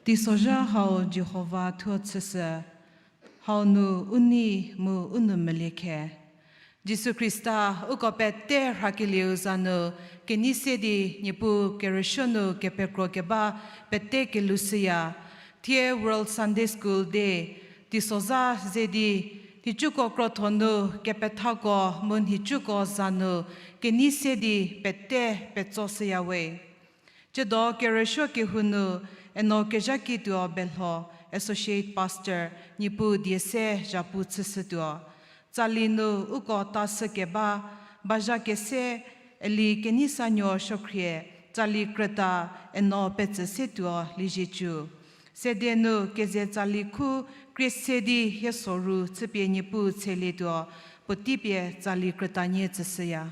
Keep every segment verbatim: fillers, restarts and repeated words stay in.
Teisozha hau Jihova thuo chüshü, hau nu u nei mu u nou meliekhe. Jisu Khrista uko pete rhakelieu za nu kenei se di Niepuu kerüsuo nu kepekro keba pete kelushüya. Thie World Sunday School Day, teisozha ze di, nhicuko krotho nu kepethako mu nhicuko za nu kenei se di pete petsoshüya we. Tsiedo kerüsuo kehou nu eno kezhakituo Belho, Associate Pastor, Niepuu die se zhapu chüshütuo. Tsali nu uko tashü keba, bazha kese, Eli Keneisanuo Suokhrie, tsali krüta, eno petsü setuo Liezietsu. Sede nu keze tsali khu krie se di hie soru chüpie Niepuu tshelietuo, puotei pie tsali krütanie tsüshüya.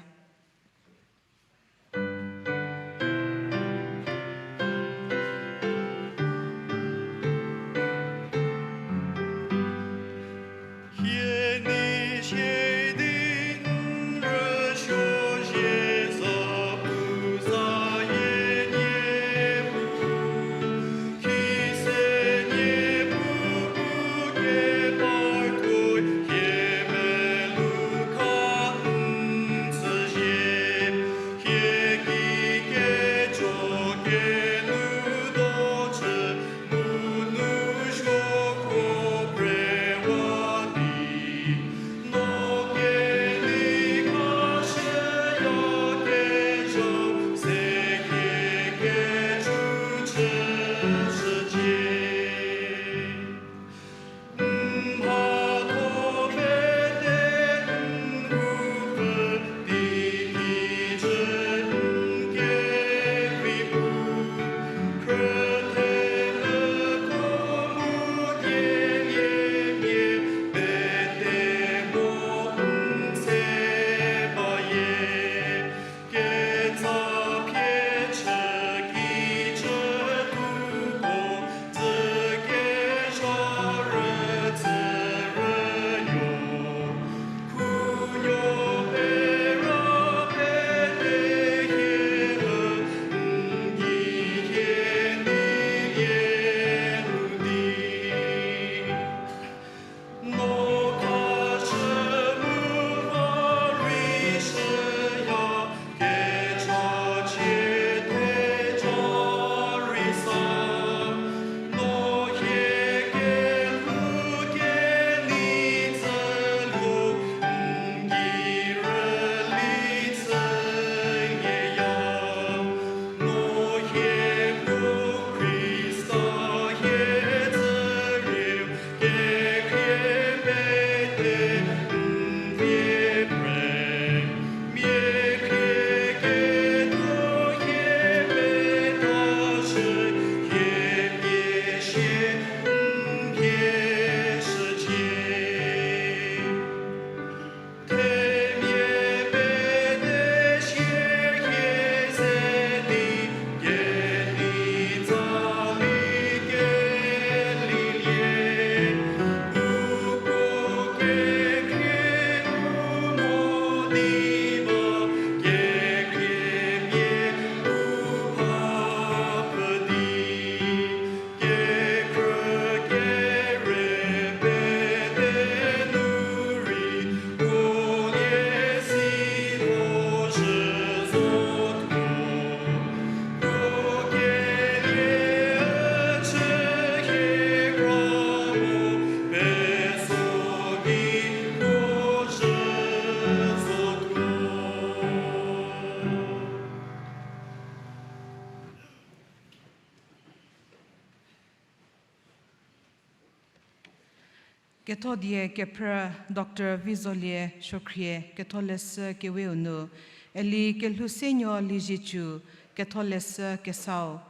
Ketho die kephrü Doctor Vizolie Suokhrie, Ketholeshü Keweu nu, Eli Kelhousenuo Liezietsu, Ketholeshü Kesau,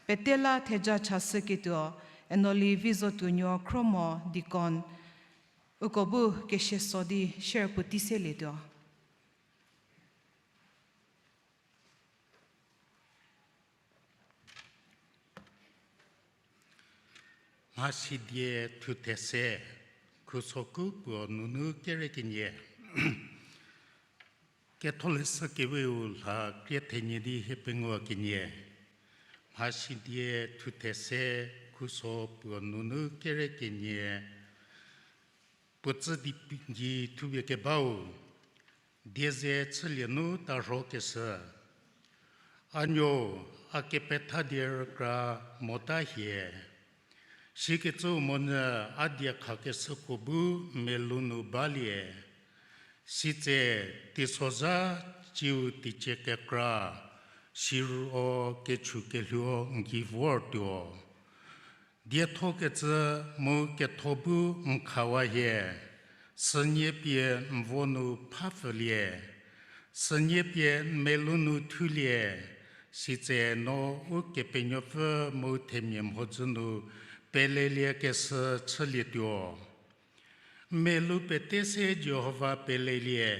pete la theja chashüketuo, Enoli Vizotuonuo Khromo Deacon, uko bu kesie so di share puotei selietuo. Mhasidie thuthe se, khusoku puo nunu kere kenie. Ketholeshü Keweu lha krie thenie di hie pengou kenie. Mhasidie thuthe se, Khuso puo nunu kere kenie, puo tsü di, di thupie kebau, die ze chülie nu tarhokeshü. A nuo, a kepetha die rükra mota hie. Sikecü monyü a die khakeshüko bu melou nu balie. Sitse teisozha tsiu teicie kekra, siro kechu kelhuo n gei vortuo. Diethokecü mu ketho bu n khawa hie, sünie pie n vo nu phapfülie, sünie pie n melou nu thulie, sitse no Ukepenuopfü mu themia mhodzü nu peleliekeshü chülietuo. N melou pete se Jihova pelelie,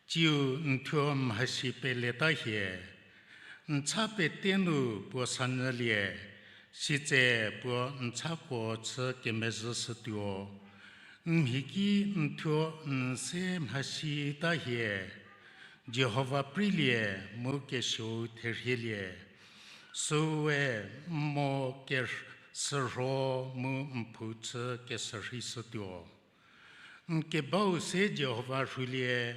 tsiu n thuo mhasi peleta hie. N cha pete nu puo sanyülie, sitse puo n chako chü kemezhüshütuo. N mhi ki n thuo n se mhasita hie, Jihova preilie mu kesuou therhielie. Süue n mo kesürho mu n phou chü kesürheishütuo. N kebau se Jihova rhulie,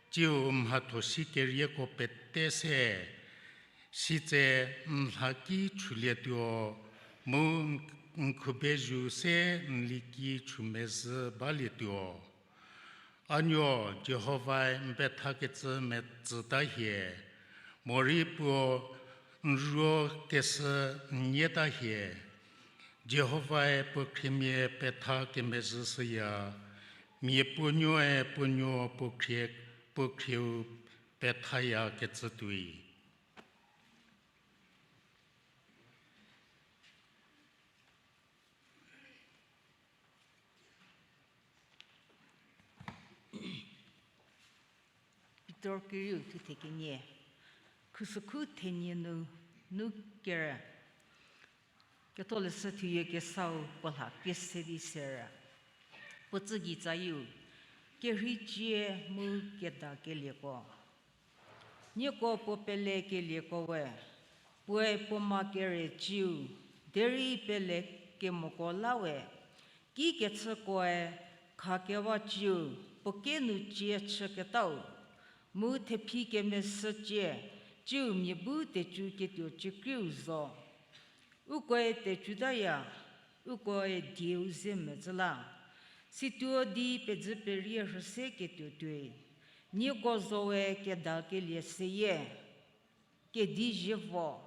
tsiu mhatho si kerieko pete se, sitse n lha ki chulietuo, mu n khubezhü se n li ki chumezhü balietuo. A nuo Jihovae n pethakecü metsüta hie, morei puo n ruokeshü n nieta hie. Jihovae puo khriemia petha kemezhüshüya, mia puo nuoe puo nuo puo khrie, puo khrieu pethayakecü tuoi. Pitor kerieu thuthe kenie, khusükhu thenie nu, nu kere. Ketholeshü thuyie kesau puo lha pie se di serü. Puo tsü gei tsayiu, kerhei cie mu kedakelieko. Nieko puo pelekelieko we, puoe puo ma kere ciu, derei pele kemoko la we, kikechükoe khakewa ciu, puo kenu cie chüketau, mu thephi kemesü cie, ciu mia bu tecu ketuo ciekriu zo. Ukoe tecutaya, ukoe dieu ze mecü la. Situo di pedzü perie rhüse ketuo tuoi. Nieko zowe kedakelie seyie, kedi zievo,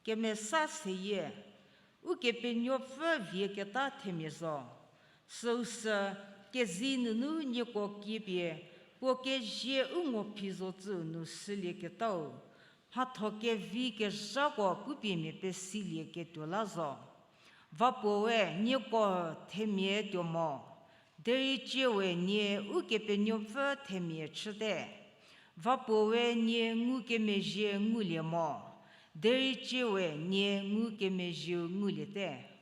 kemesa seyie, Ukepenuopfü vieketa themia zo. Süu sü, kezei nunu nieko kiepie, puo kezie u ngo phi zo tsüu nu sülieketau, mhatho kevi kezhako pupie mia pesilieketuo la zo. Va puoe nieko themia tuo mo, derei ciewe nie Ukepenuopfü themia chüte. Va puoe nie ngukemezhie ngulie mo, derei ciewe nie ngukemezhieu nguliete.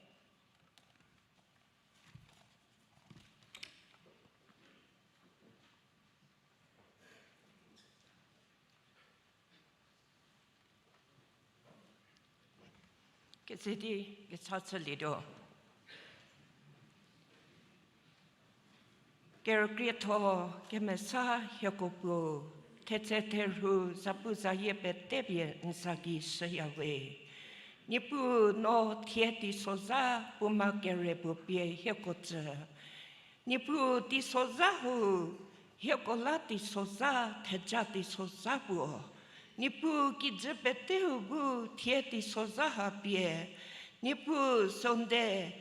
Keze di kecha chülietuo. Kerükrietho kemesa hieko puo, thetse therhu zapu zayie petepie n za gei shüya we. Niepuu no thie teisozha puo ma kere puo pie hieko tsü. Niepuu teisozha hu, hieko la teisozha, theja teisozha puo. Niepuu kijü peteu bu thie teisozha ha pie. Niepuu Sunday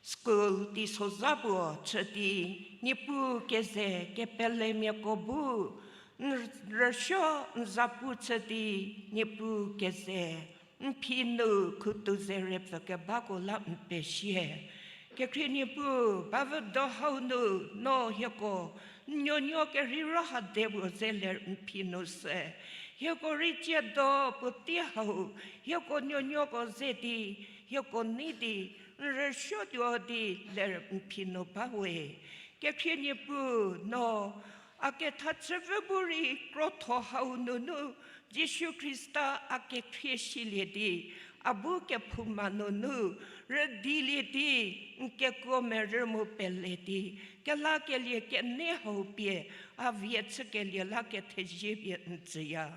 school teisozha puo chü di, Niepuu keze kepelemiako bu n rüsuo n zapu chü di, Niepuu keze n phi nu khutu zerepfü kebako la n pesie. Kekhrie Niepuu, bavüdo hau nu no hieko n nuonuo kerheiro ha de puo ze ler n phi nu se. Hieko rei tsiedo puotei hau, hieko nuonuoko ze di, hieko nei di, n rüsuotuo di ler n phi nu ba we. Kekhrie Niepuu no, a kethachüpfü bu rei krotho hau nunu, Jisu Khrista a kekhrie silie di, a bu kephouma nunu rüdilie di, n kekuo merü mu pele di, kelakelie kenei hau pie a vie chükelie la kethezie pie n tsüya.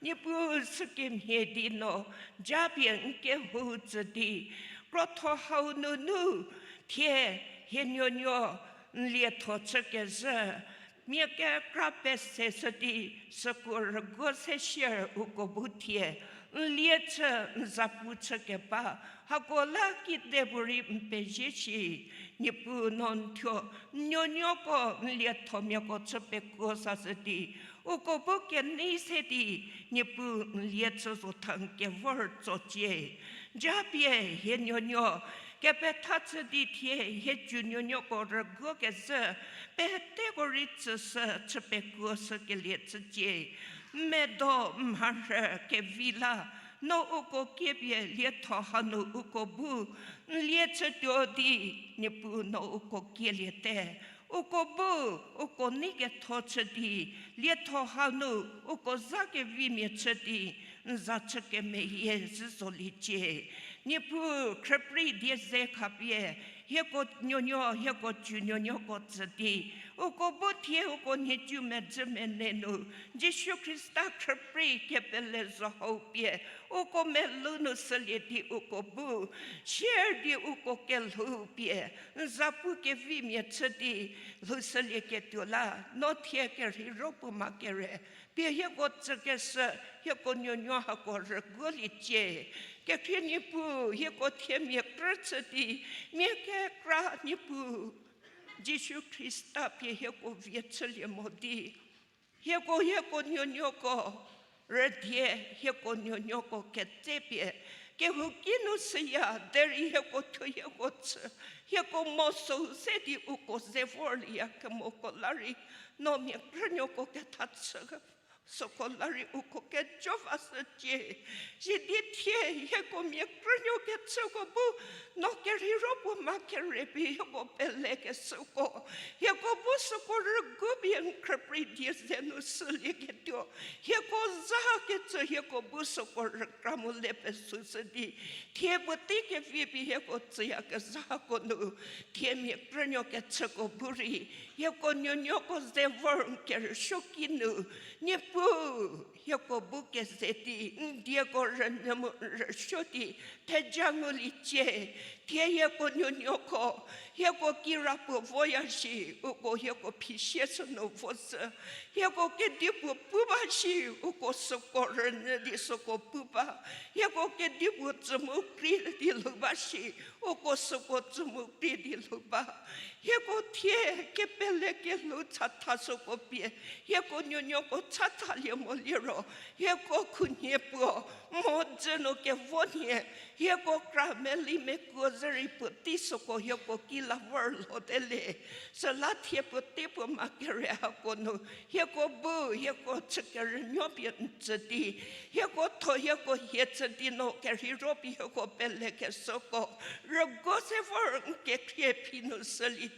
Niepuu sükemhie di no, japie n kehou tsü di, krotho hau nunu thie hienuonuo n lietho chükezhü, mia kekra pese shü di, süko rüguo se sier uko bu thie n lie chü, n zapu chükeba, hako la kidepuorei n pezie shi. Niepuu no n thuo, n nuonuoko n liethomiako chü pekuo sashü di, uko bu kenei se di, Niepuu n lie chü zo tha n kevor tsocie. Japie hienuonuo kepetha chü di thie hie cünuonuoko rüguokezhü peteko rei tsüshü chü pekuo shükelie chücie. Medo mharhü kevi la, no uko kiepie lietho hanu uko bu n lie chütuo di, Niepuu no uko kieliete. Uko bu, uko nei ketho chü di, lietho hanu uko za kevimia chü di, n za chü kemeyie zhü zoliecie. Niepuu khrüprei die ze khapie, hieko nuonuo, hieko cünuonuoko tsü di, uko bu thie uko nhicu medzü mene nu, Jisu Khrista khrüprei kepele zo hau pie, uko melou nu shülie di uko bu, sier di uko kelhou pie, n zapu kevimia chü di, lhoushülieketuo la, no thie kerheiro puo ma kere, pie hieko tsükeshü, hieko nuonuo hako rüguoliecie. Kekhrie Niepuu, hieko thie mia krü chü di, mia kekra Niepuu, Jisu Khrista pie hieko vie chülie mo di, hieko, hieko nuonuoko rüdie, hieko nuonuoko ketsepie, kehouki nu shüya derei hieko thuo hieko chü, hieko mo süu se di uko ze vorlieya kemoko la rei, no mia krünuoko ketha chü, süko la rei uko kejo vashücie. Sidi thie hieko mia krünuo kechüko bu, no kerheiro puo ma kere pie hieko pelekeshüko, hieko bu süko rügu pie n khrüprei die ze nu shülieketuo, hieko za kecü hieko bu süko rükra mu le pesushü di, thie puotei kevi pie hieko tsüyakezhako nu, thie mia krünuo kechüko bu rei, hieko nuonuoko ze vor n kerüsuoki nu, Niepuu, hieko bu keze di n dieko rünyü mu n rüsuo di theja nguliecie. Thie hieko nuonuoko, hieko kirapuo voya shi, uko hieko phisie sünu voshü. Hieko kedipuo pu ba shi, uko süko rünyü di süko pu ba. Hieko kedipuo tsü mu krei di lhou ba shi, uko süko tsü mu krei di lhou ba. Hieko thie kepele kelhou chatha süko pie, hieko nuonuoko chathalie mo liro, hieko khunhie puo, mo dzü nu kevo nhie, hieko kra meli mekuo zhü rei puotei süko hieko ki la vor lhote le. Süla thie puotei puo ma kere hako nu, hieko bu, hieko chü kerünuo pie n tsü di, hieko tho hieko hie chü di no kerheiro pie hieko pelekeshüko, rüguo se vor n kekhrie phi nu shüliecie.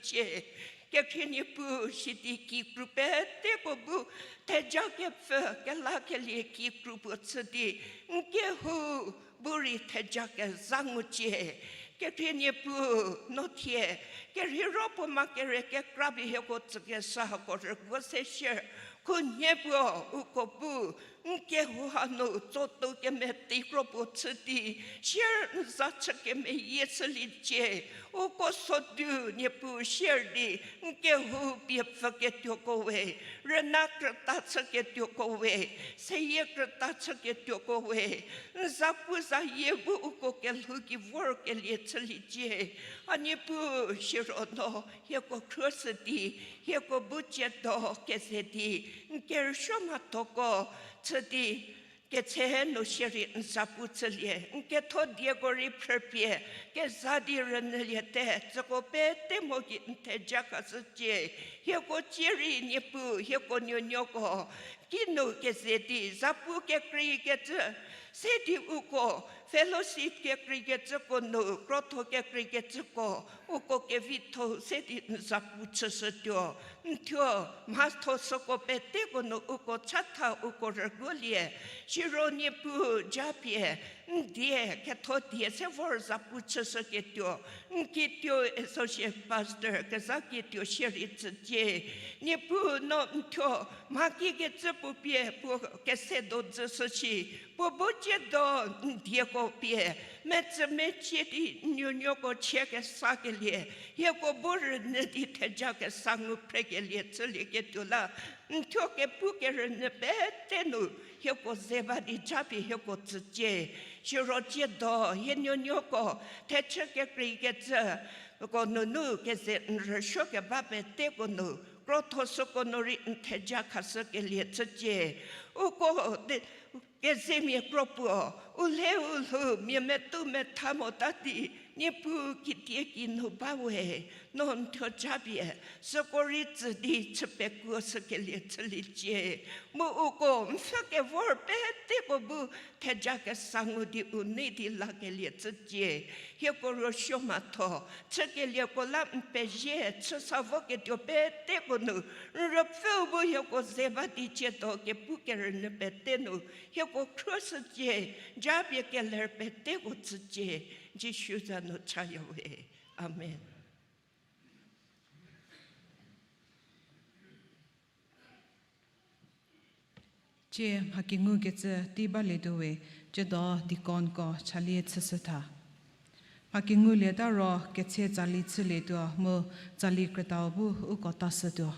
Kekhrie Niepuu, sidi kikru peteko bu, theja kepfü kelakelie kikru puo chü di, n kehou bu rei theja kezha ngucie. Kekhrie Niepuu, no thie kerheiro puo ma kere kekra pie hieko tsükeshü hako rüguo se sier, khunhie puo uko bu n kehou hanu tsotou kemetikro puo chü di, sier n za chü kemeyie shüliecie. Uko sodu Niepuu sier di n kehou pie pfüketuoko we, rüna krüta chüketuoko we, seyie krüta chüketuoko we, n zapu zayie bu uko kelhou ki vorkelie chüliecie. A Niepuu, siro no hieko khruoshü di, hieko bu ciedo keze di, n kerüsuo mhathoko chü di, ketse nu shierei n zapu chülie, n ketho dieko rei phrüpie, keza di rünyüliete, tsüko pete mo ki n theja khashücie. Hieko cie rei Niepuu, hieko nuonuoko kinu keze di, zapu kekreikecü, se di uko fellowship kekreikecüko nu, krotho kekreikecüko, uko kevitho se di n zapu chüshütuo. N thuo mhatho süko peteko nu uko chatha uko rüguolie. Siro Niepuu japie n die ketho die se vor zapu chüshüketuo n kituo associate pastor kezakituo shierei tsücie. Niepuu no n thuo mhakikecü puo pie puo kese do dzüshü shi, puo bu ciedo n dieko pie metsümecie di n nuonuoko chie kesakelie, hieko bu rünyü di theja kesa ngu phrekelie chülieketuo la n thuo kepu kerünyü pete nu hieko ze ba di japie hieko tsücie. Siro ciedo hie nuonuoko thechü kekreikecüko nunu keze n rüsuo keba peteko nu krotho süko nu rei n theja khashükelie chücie. Uko de kezemia kro puo, u lhe u lhou mia metou metha mota di, Niepuu kitie kinu ba we, no n thuo japie süko rei tsü di chü pekuo shükelie chüliecie. Mu uko n pfhü kevor peteko bu theja kesa ngu di u nei di lakelie chücie. Hieko ruosuo mhatho chükelieko la n pezie chü sa voketuo peteko nu n ruopfüu bu hieko ze ba di ciedo kepu kerünyü pete nu hieko khruoshücie, japie keler peteko tsücie, Jisu za nu chaya we. Amen. Cie mhakengukecü tei balietuo we, ciedo deaconko chalie chüshü tha. Mhakengulieta ro ketse tsali chülietuo mu tsali krütau bu uko tashütuo.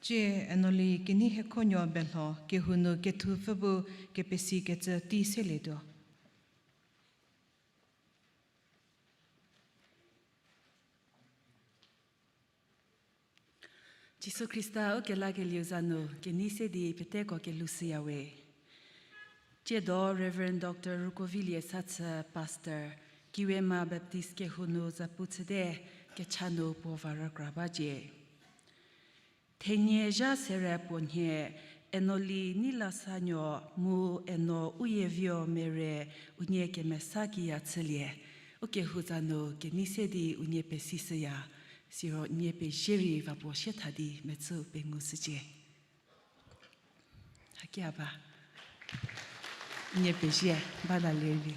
Cie Enoli Kenei Hekhonuo Belho kehou nu kethupfü bu kepesikecü tei selietuo. Jisu Khrista ukelakelieu za nu kenei se di peteko kelhou shüyawe. Tsiedo Reverend Doctor Rukovilie Sathü, Pastor, Kiwema Baptist kehou nu zapu chüte, kecha nu puo va rükra bacie. Thenie zha sere puo nhie, Enoli Neilasanuo mu Eno Uyevio Mere unie kemesa kiya chülie, ukehou za nu kenei se di unie pesishüya, siro unie pezie rei va puo sie tha di metsü pengou shücie. Hakia ba. Unie pezie, ba la lerei.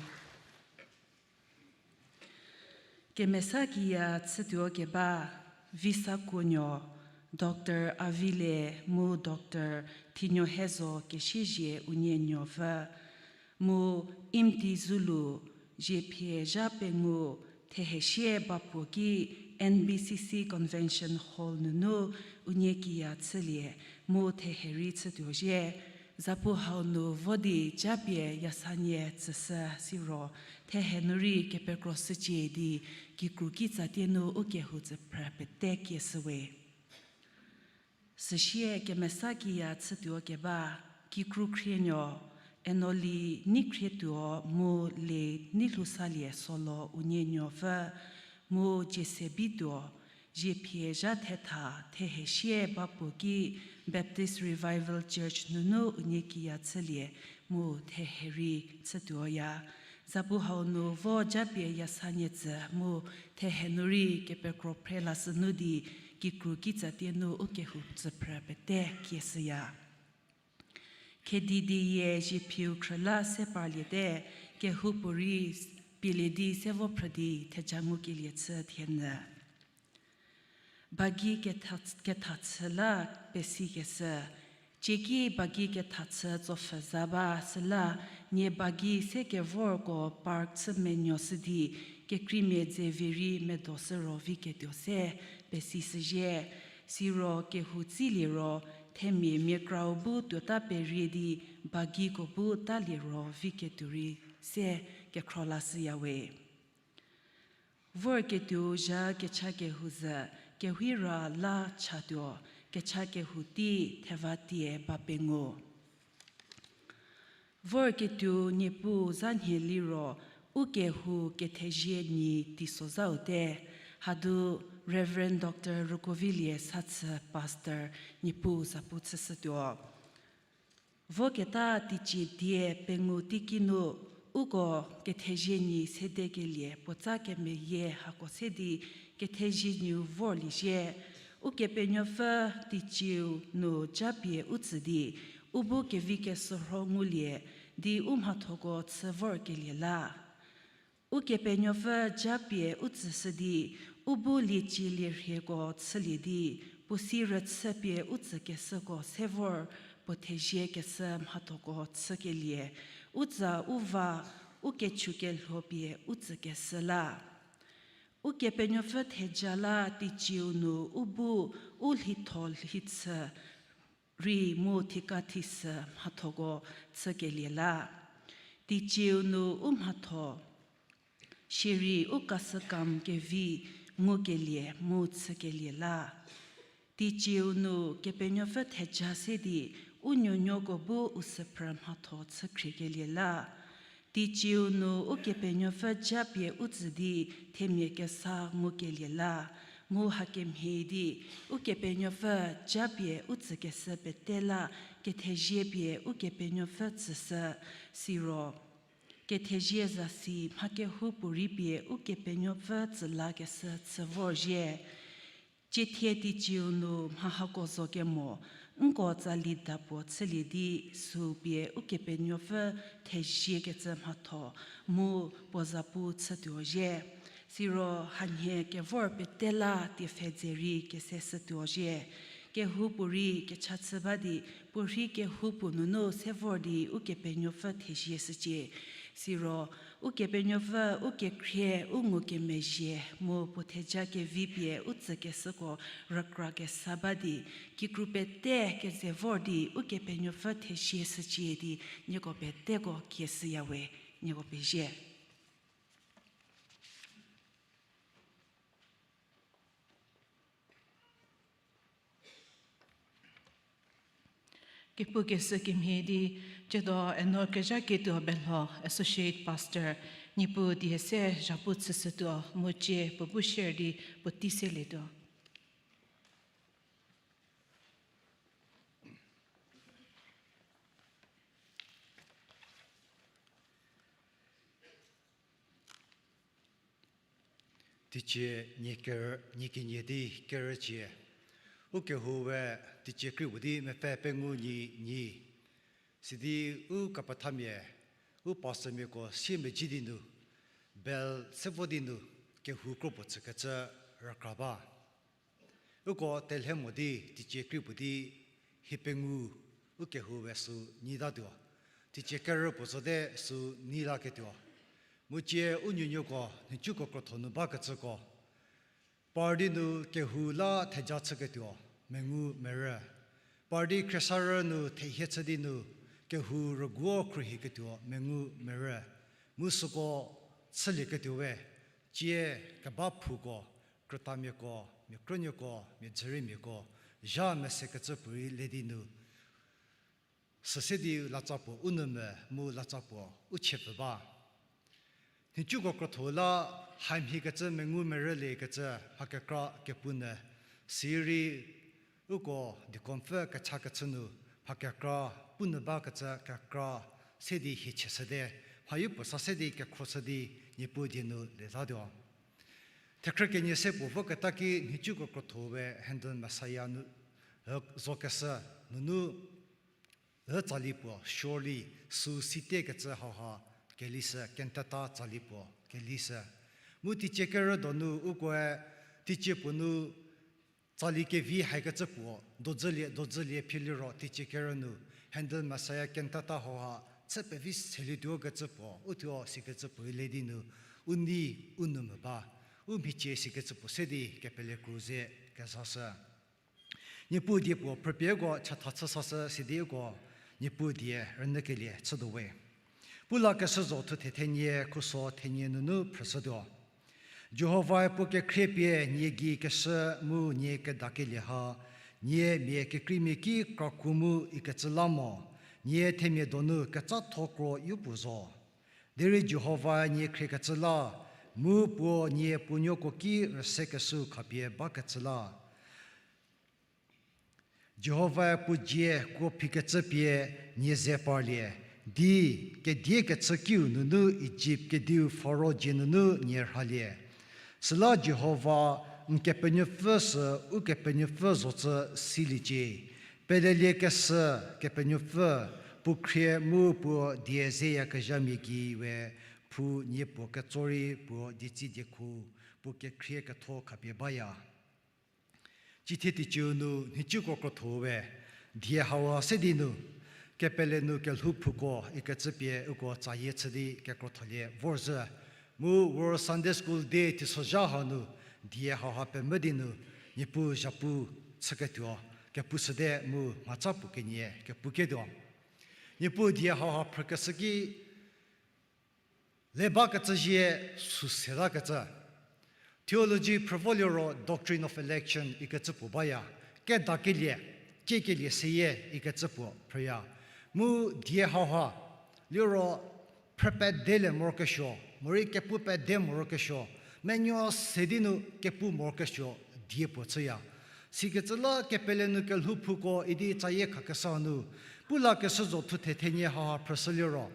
Kemesa kiya chütuo keba, Visakuonuo, Doctor Avile mu Doctor Thinuohezo Kesiezie unie nuopfü, mu Imti Zulu, Ziephie zha pengou, thehesie ba puo ki N B C C Convention Hall nunu unie kiya chülie, mu thehe rei chütuo zhie, zapu hau nu vo di japie yasanie tsüshü siro, thehe nu rei kepekro shücie di, kikru kitsatie nu ukehou tsüphrü pete kieshüwe. Süsie kemesa kiya chütuo keba, Kikru Khrienuo, Enoli Neikhrie Tuo mu Lei Neilhousalie Solo unie nuopfü, mu Jese Bituo, Ziephie zha thetha, thehesie ba puo ki Baptist Revival Church nunu unie kiya chülie, mu thehe rei chütuoya. Zapu hau nu vo japie yasanie tsü mu thehe nu rei kepekro phre lashü nu di, kikru kitsatie nu ukehou tsüphrü pete kieshüya. Khedi di yie Ziephieu khrüla se parliete, kehoupuorei pielie di se vo phrü di theja ngukelie chü thienyü. Bagi ketha, kethachü la pesikeshü, cieki bagi kethachü tsopfhü za ba süla, nie bagi se kevorko park chü menuoshü di, kekreimia dze vi rei medo shü ro viketuo se pesishüzhie, siro kehou tsilie ro, themia mia krau bu tuota perie di, bagiko bu talie ro viketuo rei se kekhro lashüyawe. Vorketuo zha kecha kehou zhü, kehira la chatuo, kecha kehou tei theva tie ba pengou. Vorketuo Niepuu za nhie liro, ukehou kethezie nyi teisozhaute, hadu Reverend Doctor Rukovilie Sathü Pastor Niepuu zapu chüshütuo. Voketa teicie die pengou teiki nu, uko kethezie nyi sedekelie puotsa kemeyie hako se di kethezie nyiu vorliecie, Ukepenuopfü teicieu nu japie u tsü di, u bu kevi keshürho ngulie di u mhathoko chü vorkelie la. Ukepenuopfü japie u tsüshü di, u bu liecie lie rhieko chülie di, puo si rüchüpie u tsükeshüko se vor puo thezie keshü mhathoko chükelie, u tsa u va, u kechu kelho pie u tsükeshü la. Ukepenuopfü theja la teicieu nu u bu u lhitho lhitsü rei mu thika thisü mhathoko chükelie la. Teicieu nu u mhatho shierei u kasükam kevi ngukelie mu chükelie la. Teicieu nu Kepenuopfü theja se di u nuonuoko bu u süphrü mhatho chükhriekelie la. Teicieu nu Ukepenuopfü japie u tsü di themia kesa ngukelie la. Mu hakemhie di Ukepenuopfü japie u tsükeshü pete la kethezie pie Ukepenuopfü tsüshü, siro kethezie zasi mha kehoupuorei pie Ukepenuopfü tsü lakeshü chü vorzhie. Ciethie teicieu nu mha hako zo kemo, nko tsali da puo chülie di süu pie Ukepenuopfü theziekecü mhatho mu puo zapu chütuo zhie. Siro hanhie kevor pete la tiepfhe dze rei kese shütuo zhie. Kehoupuorei kecha chü ba di, puorhi kehoupuo nunu se vor di Ukepenuopfü thezie shücie. Siro, Ukepenuopfü, u kekhrie, u ngukemezhie, mu puo theja kevi pie u tsükeshüko rükra kesa ba di, kikru pete keze vor di Ukepenuopfü thezie shücie di, nieko peteko kieshüya we, nieko pezie. Kepukeshü kemhie di, Cedo Eno Kezhaketuo Belho, Associate Pastor, Niepuu die se zhapu chüshütuo, mu cie puo bu share di puotei selietuo. Teicie nie ker-, nie kenie di kerücie. Ukehou we teicie kri puo di mepfü pengou nyi nyi. Sidi u kapethamia, u pastormiako siemedzi di nu, bell se vo di nu, kehou kro puo chükecü rükra ba. Uko telhe mo di teicie kri puo di hie pengou, ukehou we sü nyitatuo. Teicie kerü puo zote sü nyilaketuo. Mu cie u nuonuoko, nhicuko krotho nu bakecüko. Par di nu kehou la theja chüketuo, mengu merü. Par di khriesarü nu thehie chü di nu, kehou rüguo khruohiketuo, mengu merü. Mu süko chülieketuo we, cie keba phuko, krütamiako, mia krünuoko, mia dzüriemiako, zha mesekecü puorei le di nu, süse di latsa puo u nou me mu latsa puo u chiepfü ba. Nhicuko krotho la hamhiekecü mengu merüliekecü mha kekra kepu nyü, sirei uko deaconpfü kechakechü nu mha kekra pu nyü bakecü kekra se di hie chieshüte, mhayo puo sa se di kekhroshü di Niepuu die nu letatuo. Thekhrü kenie se puo voketa ki nhicuko krotho we Handel Messiah nu, zokeshü nunu, tsali puo, surely, sü site kecü hauha kelishü, cantata tsali puo kelishü. Mu teicie kerü donu ukoe teicie puo nu tsali kevi haikecü puo, dodzülie, dodzülie phi liro teicie kerü nu, Handel Messiah cantata hauha chü pevi selietuo kecü puo, uthuo sikecü puo le di nu, u nei u nou me ba, u mhicie sikecü puo se di kepele kru ze kezashü. Niepuu die puo phrüpieko chatha chü sashü sidi uko Niepuu die rünyükelie chütuo we. Pu lakeshü zo thuthe thenie khuso thenie nunu phrüshütuo. Jihovae puo kekhrie pie nie gei keshü mu nie kedakelie ha, nie mia kekreimia ki kraku mu ikecü la mo, nie themia donu ketsatho kro yopuo zo. Derei Jihovae nie khriekecü la, mu puo nie puonuoko ki rüsekeshü khapie bakecü la. Jihovae puo dzie kuo phikecü pie nie ze parlie, di kediekecü kiu nunu Ijipt kediu Faro dzie nunu nie rhalie. Süla Jihova n Kepenuopfü sü Ukepenuopfü zocü siliecie. Peleliekeshü Kepenuopfü, puo khrie mu puo die zeyakezhamia gei we, phou nie puo ketso rei puo dietsi diekhu, puo kekhrie ketho khapie baya. Cithie teiciu nu nhicuko krotho we, die hauha se di nu, kepele nu kelhou phuko ikecü pie uko tsayie chü di kekrotholie vorzhü. Mu vor Sunday School Day teisozha hau nu, die hauha pemvü di nu, Niepuu zhapu chüketuo, kepushüte mu mhatsa puo kenie kepuketuo. Niepuu die hauha phrükeshü ki, le bakecü zie sü se lakecü. Theology phrü vo liro doctrine of election ikecü puo baya. Kedakelie, kiekelie seyie ikecü puo phrüya. Mu die hauha liro phrü pede le morokesuo, morei kepu pede morokesuo, menuo se di nu kepu morokesuo die puo chüya. Sikecü la kepele nu kelhou phuko idi tsayie khakesa nu, pu lakeshü zo thuthe thenie hauha phrüshü liro,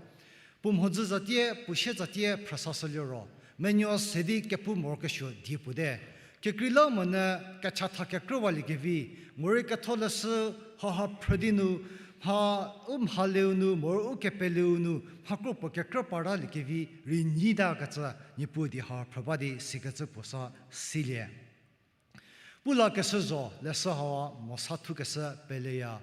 puo mhodzü zatie, puo sie zatie phrüsashü liro, menuo se di kepu morokesuo die puo te. Kekreilamonyü kechatha kekrüwaliekevi, morei ketholeshü hauha phrü di nu, mha u mhaleu nu, morei u kepeleu nu, mha kro puo kekrü paraliekevi rei nyitakecü Niepuu die hauha phrü ba di sikecü puo sa silie. Pu lakeshü zo leshü hau Mosa thukeshü peleya.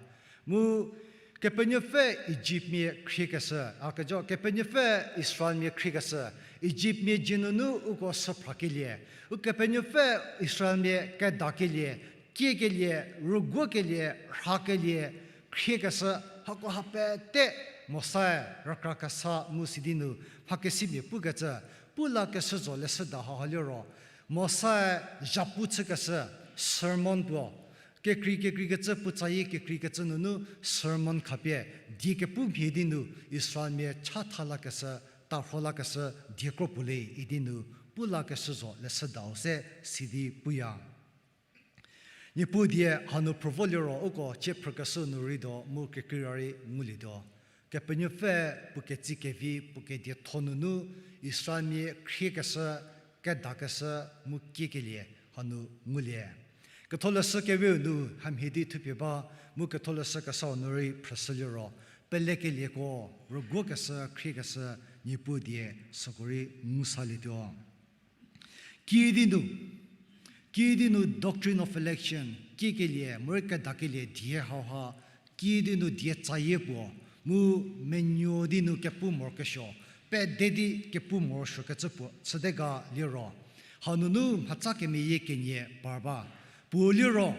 Mu Kepenuopfü Ijiptmia khriekeshü, a kejo, Kepenuopfü Israelmia khriekeshü, Ijiptmia dzie nunu uko süphrakelie, Ukepenuopfü Israelmia kedakelie, kiekelie, rüguokelie, rhakelie, khriekeshü, hakoha pete Mosae rükrakesa mu sidi nu mhakesimia pukecü, pu lakeshü zo leshüda hauha liro, Mosae zhapu chükeshü sermon puo, kekrei kekreikecü puo tsayie kekreikecü nunu sermon khapie, die kepu mhie di nu Israelmia chatha lakeshü, tarho lakeshü die kro puo le idi nu pu lakeshü zo leshüdau se sidi puya. Niepuu die hanu phrü vo liro uko cie phrükeshü nu rei do mu kekreira rei ngulietuo. Kepenuopfü puo ketsi kevi puo kedietho nunu Israelmia khriekeshü, kedakeshü mu kiekelie hanu ngulie. Ketholeshü keweu nu hamhie di thupie ba mu Ketholeshü Kesau nu rei phrüshü liro, pelekelieko, rüguokeshü, khriekeshü, Niepuu die süko rei ngu salietuo. Kiüdi nu, kiüdi nu doctrine of election, kiekelie morei kedakelie die hauha, kiüdi nu die tsayie puo, mu menuo di nu kepu morokesuo, pede di kepu morosuokecü puo chüte ga liro, hanunu mhatsa kemeyie kenie par ba. Puo liro,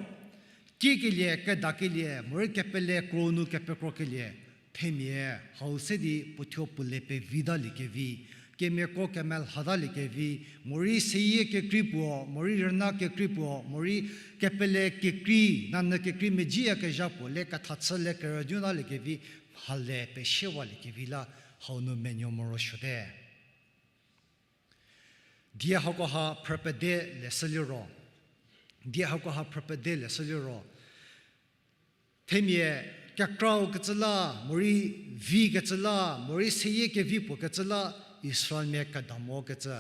kiekelie, kedakelie morei kepele kro nu kepekrokelie, themia hau se di puothuo puo le pevitaliekevi, kemiako kemelhataliekevi, morei seyie kekrei puo, morei rüna kekrei puo, morei kepele kekrei, nanyü kekrei medziyakezha puo le ketha chü le kerünyütaliekevi, mhale pesiewaliekevi la hau nu menuo morosuote. Die hakoha phrü pede leshü liro, die hakoha phrü pede leshü liro, themia kekraukecü la, morei vikecü la, morei seyie kevi puokecü la, Israelmia kedamokecü.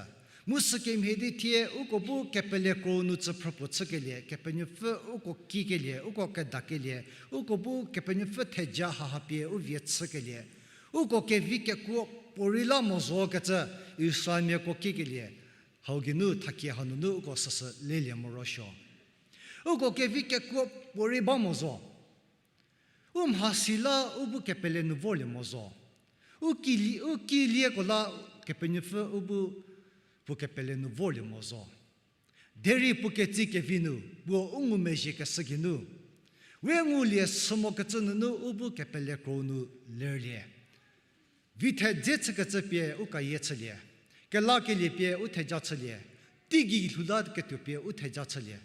Mu sükemhie di thie uko bu kepele kro nu tsüphrü puo chükelie, Kepenuopfü uko kiekelie, uko kedakelie, uko bu Kepenuopfü theja haha pie u vie chükelie, uko kevi kekuo puorei la mo zokecü, Israelmiako kiekelie, hau geinu thakie hanunu uko süsü lelie morosuo. Uko kevi kekuo puorei ba mo zo. U mhasi la u bu kepele nu vorlie mo zo. U kili, u kilieko la Kepenuopfü u bu puo kepele nu vorlie mo zo. Derei puo ketsi kevi nu, puo u ngumezhiekeshü geinu, we ngulie sü mokecü nunu u bu kepele kro nu lerlie. Vi thedze chükecü pie u kayie chülie. Kelakelie pie u theja chülie. Teigei lhou la ketuo pie u theja chülie.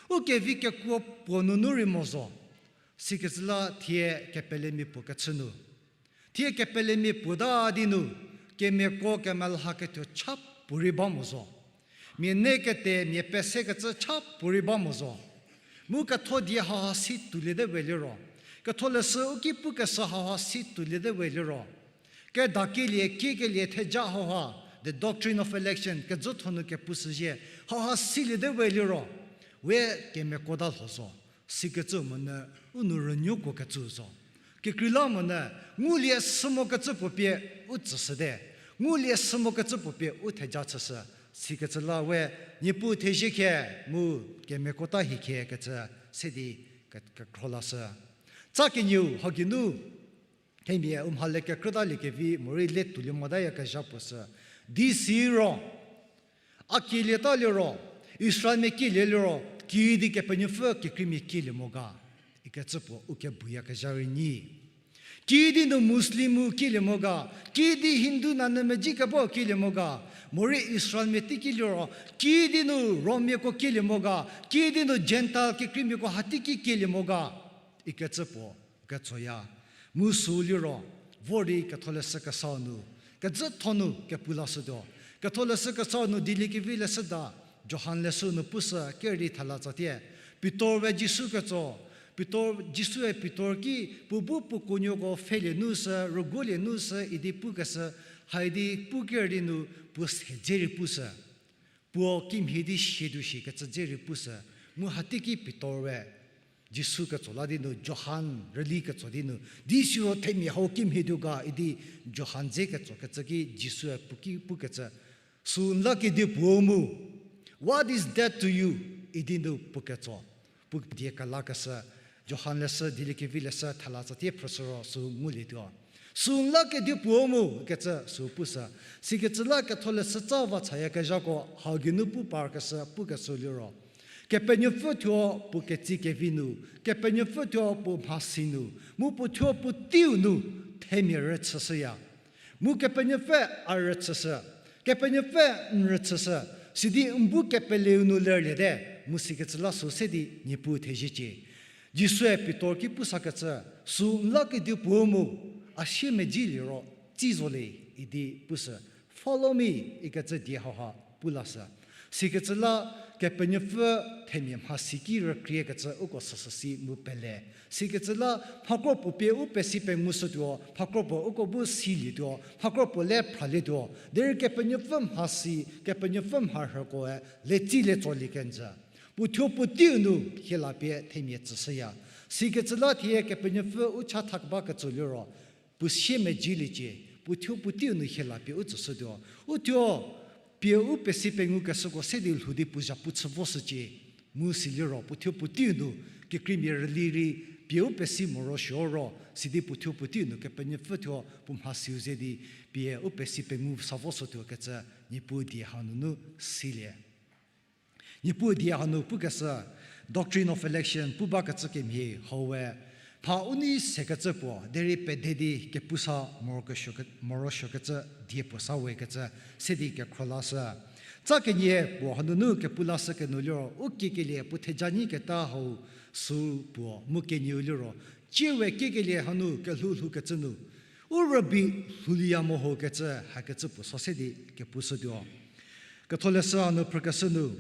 U kevi kekuo puo nunu rei mo zo. Sikecü la thie kepelemia puo kechü nu, thie kepelemia puo ta di nu, kemiako kemelhaketuo cha puorei ba mo zo. Mia ne kete mia pesekecü cha puorei ba mo zo. Mu ketho die haha si tuoliete we liro, ketholeshü u ki pukeshü haha si tuoliete we liro, kedakelie, kiekelie theja hauha, the doctrine of election, kejütho nu kepushüzhie, haha siliete we liro, we kemiako ta lho zo. Sikecü monyü u nou rünuokuokecü zo. Kekreilamonyü, ngulie sü mokecü puo pie u tsüshüte. Ngulie sü mokecü puo pie u theja chüshü. Sikecü la we, Niepuu thezie khe, mu kemiako ta hi khe kecü, se di ke-, kekhro lashü. Tsa kenieu, hau geinu, themia u mhale kekrütaliekevi, morei le tuolie motayakezha puo sü. Di siro, a kielieta liro, Israelmia kielie liro, kiüdi Kepenuopfü kekreimia kielie mo ga, ikecü puo u kebuyakezha rei nyi. Kiüdi nu Muslim-u kielie mo ga, kiüdi Hindu nanyü medzikebau kielie mo ga, morei Israelmia teiki liro, kiüdi nu Rommiako kielie mo ga, kiüdi nu Gentile kekreimiako hateiki kielie mo ga, ikecü puo ketsoya. Mu sü liro, vor di Ketholeshü Kesau nu, kejütho nu kepu lashütuo. Ketholeshü Kesau nu dieliekevi leshüda, Johan leshü nu pushü kerei thela tsatie. Pitor we Jisu ketso, Pitor, Jisue Pitor ki puo bu puo kuonuoko pfhelie nu sü, rüguolie nu sü idi pukeshü, haidi pu ker di nu puo se dze rei pushü. Puo kimhie di sietuo shikecü dze rei pushü, mu hateiki Pitor we Jisu ketso la di nu, Johan rüli ketso di nu, di siro themia hau kimhie tuo ga idi Johan dze ketsokecü ki Jisue puo ki pukecü, sü n la kedi puo mu, What is death to you? Idi nu puo ketso. Pu die kelakeshü, Johan leshü, Dieliekevi leshü, thela tsatie phrüshü ro sü ngulietuo. Sü n la kedipuo mu, kecü sü pushü. Sikecü la ketholeshü tsa va chayakezhako hau geinu pu parkeshü, pukeshü liro. Kepenuopfü thuo puo ketsi kevi nu, Kepenuopfü thuo puo mhasi nu, mu puo thuo puo teiu nu, themia rüchüshüya. Mu Kepenuopfü a rüchüshü, Kepenuopfü n rüchüshü, sidi n bu kepeleu nu lerliete, mu sikecü la sü se di Niepuu theziecie. Jisue Pitor ki pusakecü, sü n la kedipuo mu, a siemedzi liro, tsi zo le, idi pushü, Follow me, ikecü die hauha pu lashü. Sikecü la Kepenuopfü themia mhasi ki rükriekecü uko süsü si mu pele. Sikecü la mhakro puo pie u pesi pengushütuo, mhakro puo uko bu silietuo, mhakro puo le phralietuo. Derei Kepenuopfü mhasi, Kepenuopfü mharhükoe, letsi le tsolie kenjü. Puo thuo puo teiu nu hiela pie themia tsüshüya. Sikecü la thie Kepenuopfü u cha thakeba kecü liro. Puo siemedziliecie, puo thuo puo teiu nu hiela pie u tsüshütuo. U thuo, pie u pesi pengukeshüko se di lhou di puo zhapu chü voshücie. Mu siliro, puo thuo puo teiu nu, kekreimia rüli rei, pie u pesi morosuo ro, sidi puo thuo puo teiu nu Kepenuopfü thuo puo mhasiu ze di, pie u pesi pengu sa voshütuo kecü, Niepuu die hanunu silie. Niepuu die hanu pukeshü, Doctrine of Election pu bakecü kemhie hau we, mha u nei sekecü puo, derei pede di kepusa morokesuo ke-, morosuokecü die puo sa we kecü, se di kekhro lashü. Tsa kenie puo hanunu kepu lashü kenu liro, u kiekelie puo theja nyiketa hau sü puo mu kenieu liro, tsie we kiekelie hanu kelhou lhoukecü nu, u rübei lhouliya mo ho kecü, hakecü puo sa se di kepushütuo. Ketholeshü hanu phrükeshü nu,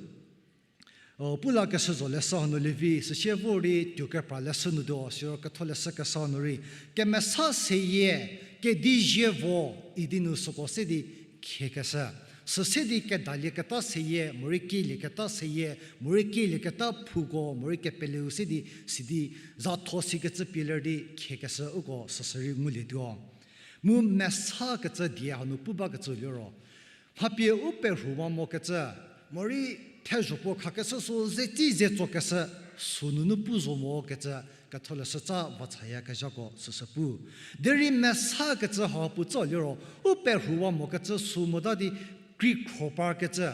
o, pu lakeshü zo leshü hanu lievi, süsie vor rei tuo kepra leshü nu tuo, siro ketholeshü kesa nu rei, kemesa seyie, kedi zie vo, idi nu süko se di khiekeshü. Sü se di kedalieketa seyie, morei kielieketa seyie, morei kielieketa phuko, morei kepeleu se di, sidi, zatho sikecü pie ler di khiekeshü uko süsü rei ngulietuo. Mu mesa kecü die hanu pu bakecü liro. Mha pie u perhuwa mokecü, morei thezho puo khakeshü sü ze tsi ze tsokeshü, sünunu pu zo mokecü, ketholeshü tsa va chayakezhako süsü pu. Derei mesa kecü hau puo tso liro, u perhuwa mokecü sü mota di kreikhro parkecü.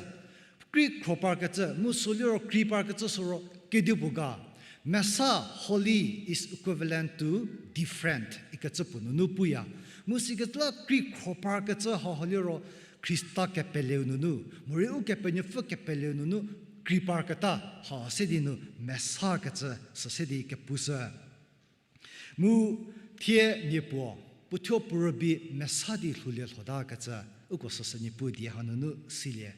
Kreikhro parkecü, mu sü liro krei parkecü süro kedipuo ga. Mesa, holy is equivalent to different, ikecü puo nunu puya. Mu sikecü la kreikhro parkecü hau liro Khrista kepeleu nunu, morei Ukepenuopfü kepeleu nunu, krei parketa hau se di nu mesa kecü sü se di kepushü. Mu thie mia puo, puo thuo puo rübei mesa di lhoulie lhotakecü, uko süsü Niepuu die hanunu silie.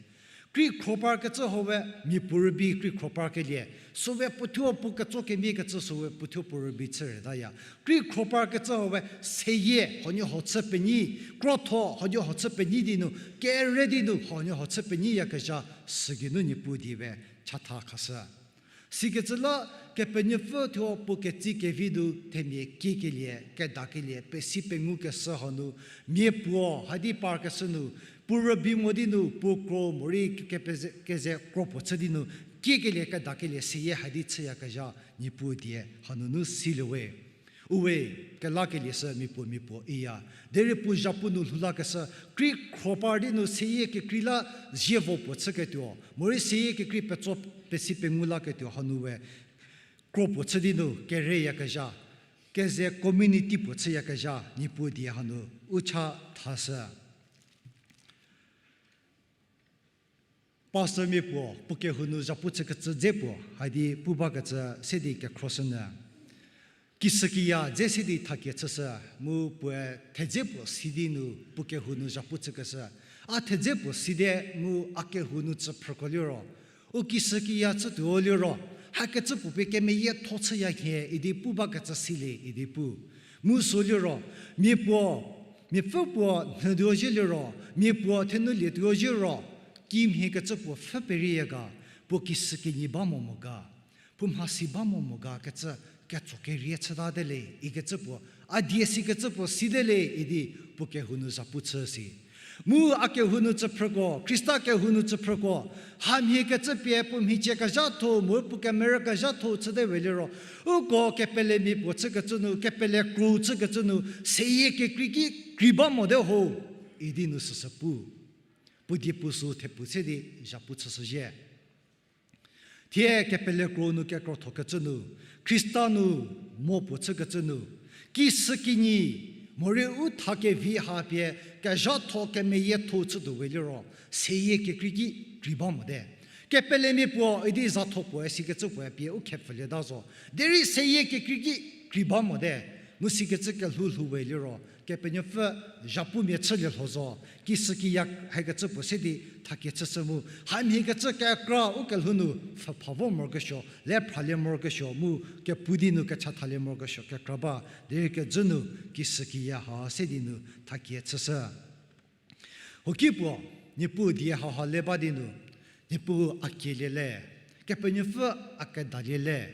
Kreikhro parkecü hau we mia puo rübei kreikhro parkelie, süwe puo thuo puo ketso kemhiekecü süwe puo thuo puo rübei chü retaya. Kreikhro parkecü hau we seyie huoniehuo chü penyi, krotho huoniehuo chü penyi di nu, kere di nu huoniehuo chü penyiyakezha sügeinu Niepuu die we chatha khashü. Sikecü la Kepenuopfü thuo puo ketsi kevi nu themia kiekelie, kedakelie, pesi pengukeshü hanu, mia puo hadi parkeshü nu, puo rübei mo di nu, puo kro morei kepeze-, keze kro puo chü di nu, kiekelie, kedakelie, seyie hadi chüyakezha, Niepuu die hanunu silie we. Uwe, kelakelie sü mia puo mia puo iya. Derei puo zhapu nu lhoulakeshü, kreikhro par di nu seyie kekrei la zievo puo chüketuo, morei seyie kekrei petso pesi pengu laketuo hanu we, kro puo chü di nu kereyakezha, keze community puo chüyakezha, Niepuu die hanu u cha thashü. Pastormia puo, puo kehou nu zhapu chükecü dze puo, hadi pu bakecü se di kekhroshünyü. Kishükiya dze se di thakie chüshü, mu puoe thedze puo si di nu puo kehou nu zhapu chükeshü. A thedze puo site mu a kehou nu tsü phrüko liro, u kishükiya chütuo liro, hakecü puo pie kemeyietho chüya nhie idi pu bakecü silie idi pu. Mu sü liro, mia puo, miapfü puo nhütuo zhie liro, mia puo thenulietuo zhie ro, kimhiekecü puo pfhü pereiya ga, puo kishükinyi ba mo mo ga, puo mhasi ba mo mo ga kecü ketso kerie chütate le ikecü puo, a die sikecü puo site le idi puo kehou nu zhapu chü si. Mu a kehou nu chüphrüko, Khrista kehou nu chüphrüko, hamhie kecü pie puo mhicie kezhatho, mu puo kemerü kezhatho chüte we liro, uko kepelemia puo chükecü nu, kepele kro chükecü nu, seyie kekrei ki krei ba mote ho, idi nu süsü pu. Puo die puo sü thepfu se di zhapu chüshüzhie. Thie kepele kro nu kekrothokecü nu, Khrista nu mo puo chükecü nu, kisükinyi, morei u tha kevi ha pie, kezhatho kemeyietho chütuo we liro, seyie kekrei ki krei ba mote. Kepelemia puo idi zatho puoe sikecü puoe pie u khepfülieta zo. Derei seyie kekrei ki krei ba mote. Mu sikecü kelhou lhou we liro, Kepenuopfü zhapumia chülie lho zo, kisükiya haikecü puo se di thakie chüshü mu, hamhie kecü kekra u kelhou nu pfhüpha vo morokesuo, le phralie morokesuo, mu kepu di nu kechathalie morokesuo kekra ba, derei kejü nu kisükiya ha se di nu thakie chüshü. Hoki puo, Niepuu die hauha le ba di nu, Niepuu a kielie le, Kepenuopfü a kedalie le,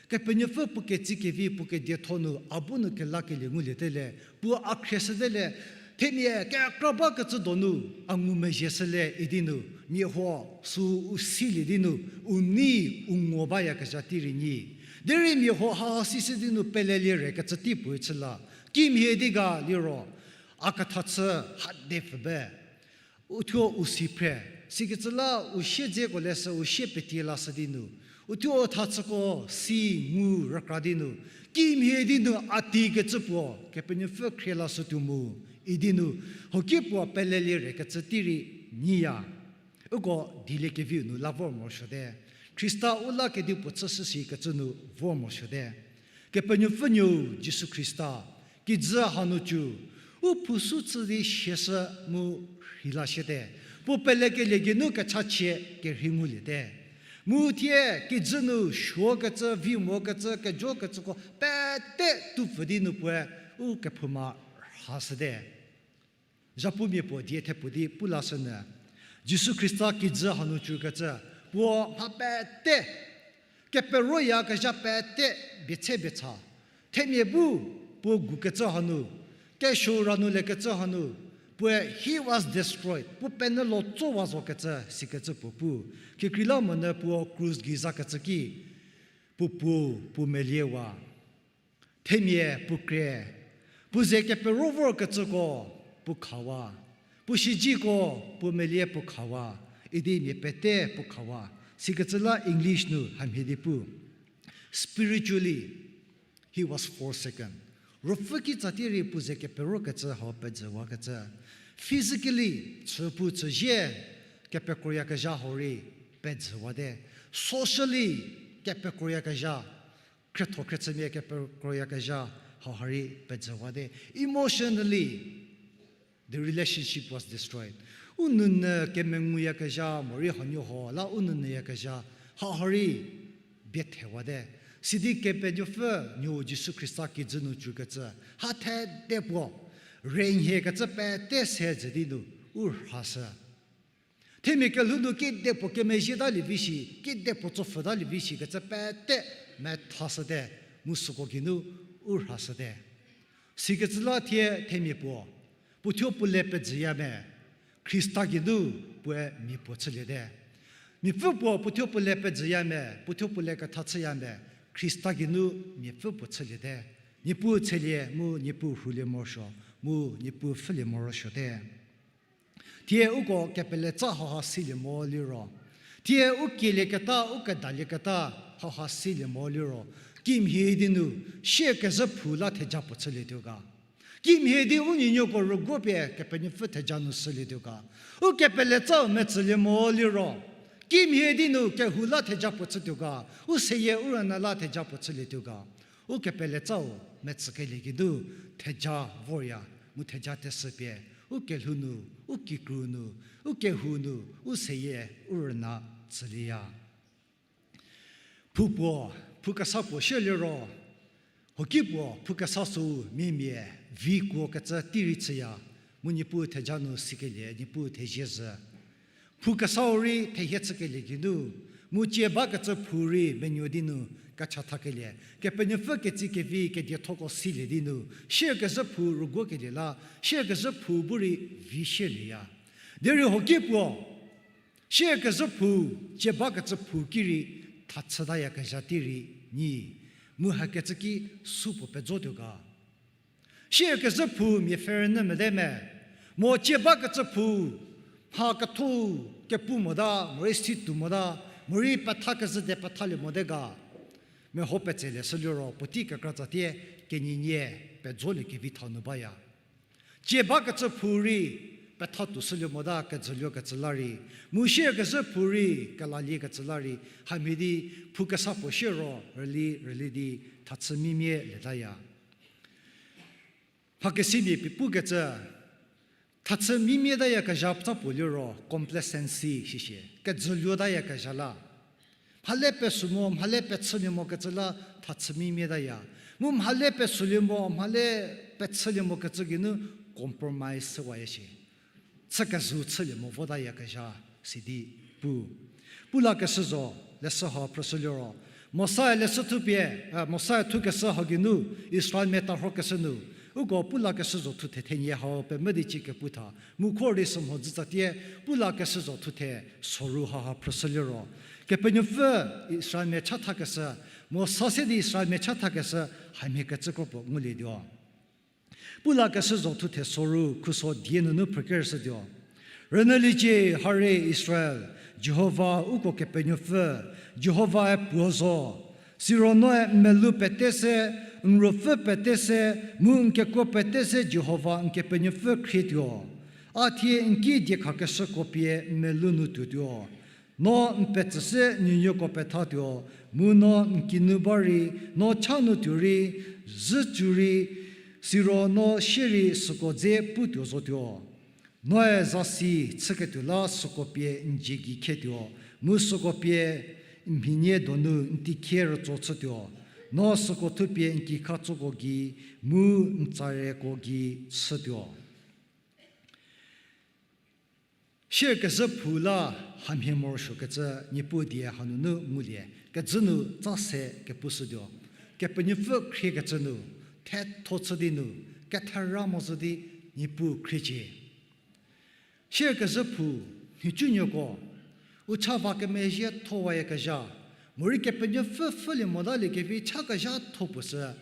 Kepenuopfü puo ketsi kevi puo kedietho nu a bu nu kelakelie nguliete le, puo a khrieshüte le, themia kekra bakecü donu a ngumezhie shüle idi nu, mia huo sü u silie di nu, u nei u ngo bayakezha tei rei nyi. Derei mia huo ha sishü di nu pelelie re kecü tei puoe chü la, kimhie di ga liro, a ketha chü hade pfü be. Uthuo u si phre, sikecü la u siedzeko leshü u sie petie lashü di nu, uthuo u tha chüko si ngu rükra di nu, kimhie di nu a tei kecü puo Kepenuopfü khrie lashütuo mu, idi nu, hoki puo pelelie re kecü tei rei nyiya. Uko dieliekeviu nu la vor morosuote. Khrista u la kedipuo chüshü sikecü nu vor morosuote. Kepenuopfü nuou Jisu Khrista, kijü hanu cü, u phusu chü di siashü mu rheila siete. Puo pelekelie geinu kechachie kerhei nguliete. Mu thie kijü nu suokecü, vi mokecü, kejokecüko pete tupfü di nu puoe u kephouma rhashüte. Zhapumia puo die thepfu di pu lashünyü, Jisu Khrista kijü hanu cükecü, puo mha pete, keperoyakezha pete, bietshe bietsa, themia bu puo gukecü hanu, kesuo ranu lekecü hanu, puoe he was destroyed, puo penyü lo tsowa zokecü, sikecü puo pu. Kekreilamonyü puo krus gei zakecü ki, puo puo, puo meliewa. Themia puo kre, puo ze kepero vorkecüko puo khawa, puo siedzeko puo melie puo khawa, idi mia pete puo khawa. Sikecü la English nu hamhie di pu. Spiritually, he was forsaken. Ruopfü kitsa tei rei puo ze keperokecü hau pejüwakecü. Physically, chü puo chüzie kepekroyakezha hau rei pejüwate. Socially, kepekroyakezha, khrietho khriechümia kepekroyakezha hauha rei pejüwate. Emotionally, the relationship was destroyed. U nounyü kemenguyakezha, morei hanuoho la u nounyüyakezha, hauha rei biethewate. Sidi Kepenuopfü nuou Jisu Khrista kijü nu cükecü, ha thede puo, reinhiekecü pete se jü di nu, u rhashü. Themia kelhou nu kedipuo kemezhie talie vi shi, kedipuo tsopfhü talie vi shikecü pete methashüte, mu süko geinu u rhashüte. Sikecü la thie themia puo, puothuo puo le pejüya me, Khrista geinu puoe mia puo chüliete. Miapfü puo puothuo puo le pejüya me, puothuo puo le ketha chüya me, Khrista geinu miapfü puo chüliete. Niepuu tshelie mu Niepuu rhulie morosuo, mu Niepuu pfhülie morosuote. Thie uko kepeletsa hauha silie mo liro, thie u kielieketa, u kedalieketa hauha silie mo liro, kimhie di nu, sie kezhü phu la theja puo chülietuo ga. Kimhie di u nuonuoko rüguopie Kepenuopfü theja nu shülietuo ga. U kepeletsau metsülie mo liro, kimhie di nu kehou la theja puo chütuo ga. U seyie u rüna la theja puo chülietuo ga. U kepeletsau metsükelie geinu theja vorya, mu theja teshü pie, u kelhou nu, u kikru nu, u kehou nu, u seyie u rüna tsülieya. Phu puo, phu kesa puo shie liro, hoki puo phu kesa süu mia mia vi kuokecü tei rei chüya, mu Niepuu theja nu sikelie, Niepuu thezie zhü. Phu kesau rei thehie chükelie geinu, Mu cie bakecü phou rei menuo di nu kecha thakelie, Kepenuopfü ketsie kevi kediethoko silie di nu, shierkezhü phou rüguokelie la, shierkezhü phou bu rei vi shierlieya. Derei hoki puo, shierkezhü phou, cie bakecü phou ki rei, thachütayakezha tei rei, nyi, mu hakecü ki supuo pejotuo ga. Shierkezhü phou mia pfhe rünyü mete me, mo cie bakecü phou, mha ketho kepu mota, morei si tuo mota, morei petha kezhü de pethalie mote ga. Meho petselie shü liro puotei kekratsa tie, kenyinie, pejolie kevi tha nu baya. Cie bakecü phou rei, petha tuo shülie mota kejüluokecü la rei, mu shierkezhü phou rei, kelaliekecü la rei, hamhie di, phou kesa puo shie ro, rüli, rüli di, thachü mimie lietaya. Mhakesimia pie pukecü, thachü mimie tayakezha tsa puo liro complacency shishie, kejüluotayakezha la. Mhale pesu mo, mhale pechülie mokecü la thachü mimie taya. Mu mhale pesulie mo, mhale pechülie mokecü geinu compromise shüwaya shie. Chükezhü chülie mo votayakezha sidi pu. Pu lakeshü zo, leshü hau phrüshü liro, Mosae leshü thupie, eh, Mosae thukeshü hau geinu, Israelmia tarhokeshü nu, uko pu lakeshü zo thuthe thenie hau pemvü di cie kepu tha, mu kho rei sümhodzü tsatie, pu lakeshü zo thuthe soru hauha phrüshü liro, Kepenuopfü Israelmia chathakeshü, Mosa se di Israelmia chathakeshü, hamhie kecü kro puo ngulietuo. Pu lakeshü zo thuthe soru khuso die nunu phrükerüshütuo. Rünyüliecie, harie Israel, Jihova uko Kepenuopfü, Jihovae puo zo. Siro noe n melou pete se, n ruopfü pete se, mu n kekuo pete se Jihova n Kepenuopfü khrietuo. A thie n ki diekhakeshüko pie n melou nu tuotuo. No n petsüse nuonuoko pethatuo, mu no n kinu ba rei, no cha nu tuo rei, zhücü rei, siro no sie rei süko dze putuo zotuo. Noe zasi chüketuo la süko pie n dzie gei khietuo, mu süko pie n mhinie donu n tikhie rütso chütuo. No süko thupie n kikhatsoko gei, mu n tsareko gei chütuo. Shierkezhü phou la hamhie morosuokecü Niepuu die hanunu ngulie, kejü nu tsa se kepushütuo, Kepenuopfü khriekecü nu, thetho chü di nu, kethera mo zhü di Niepuu khriecie. Shierkezhü phou, nhicunuoko, u cha va kemezhie thowayakezha, morei Kepenuopfü pfhülie motaliekevi chakezhatho puo sü,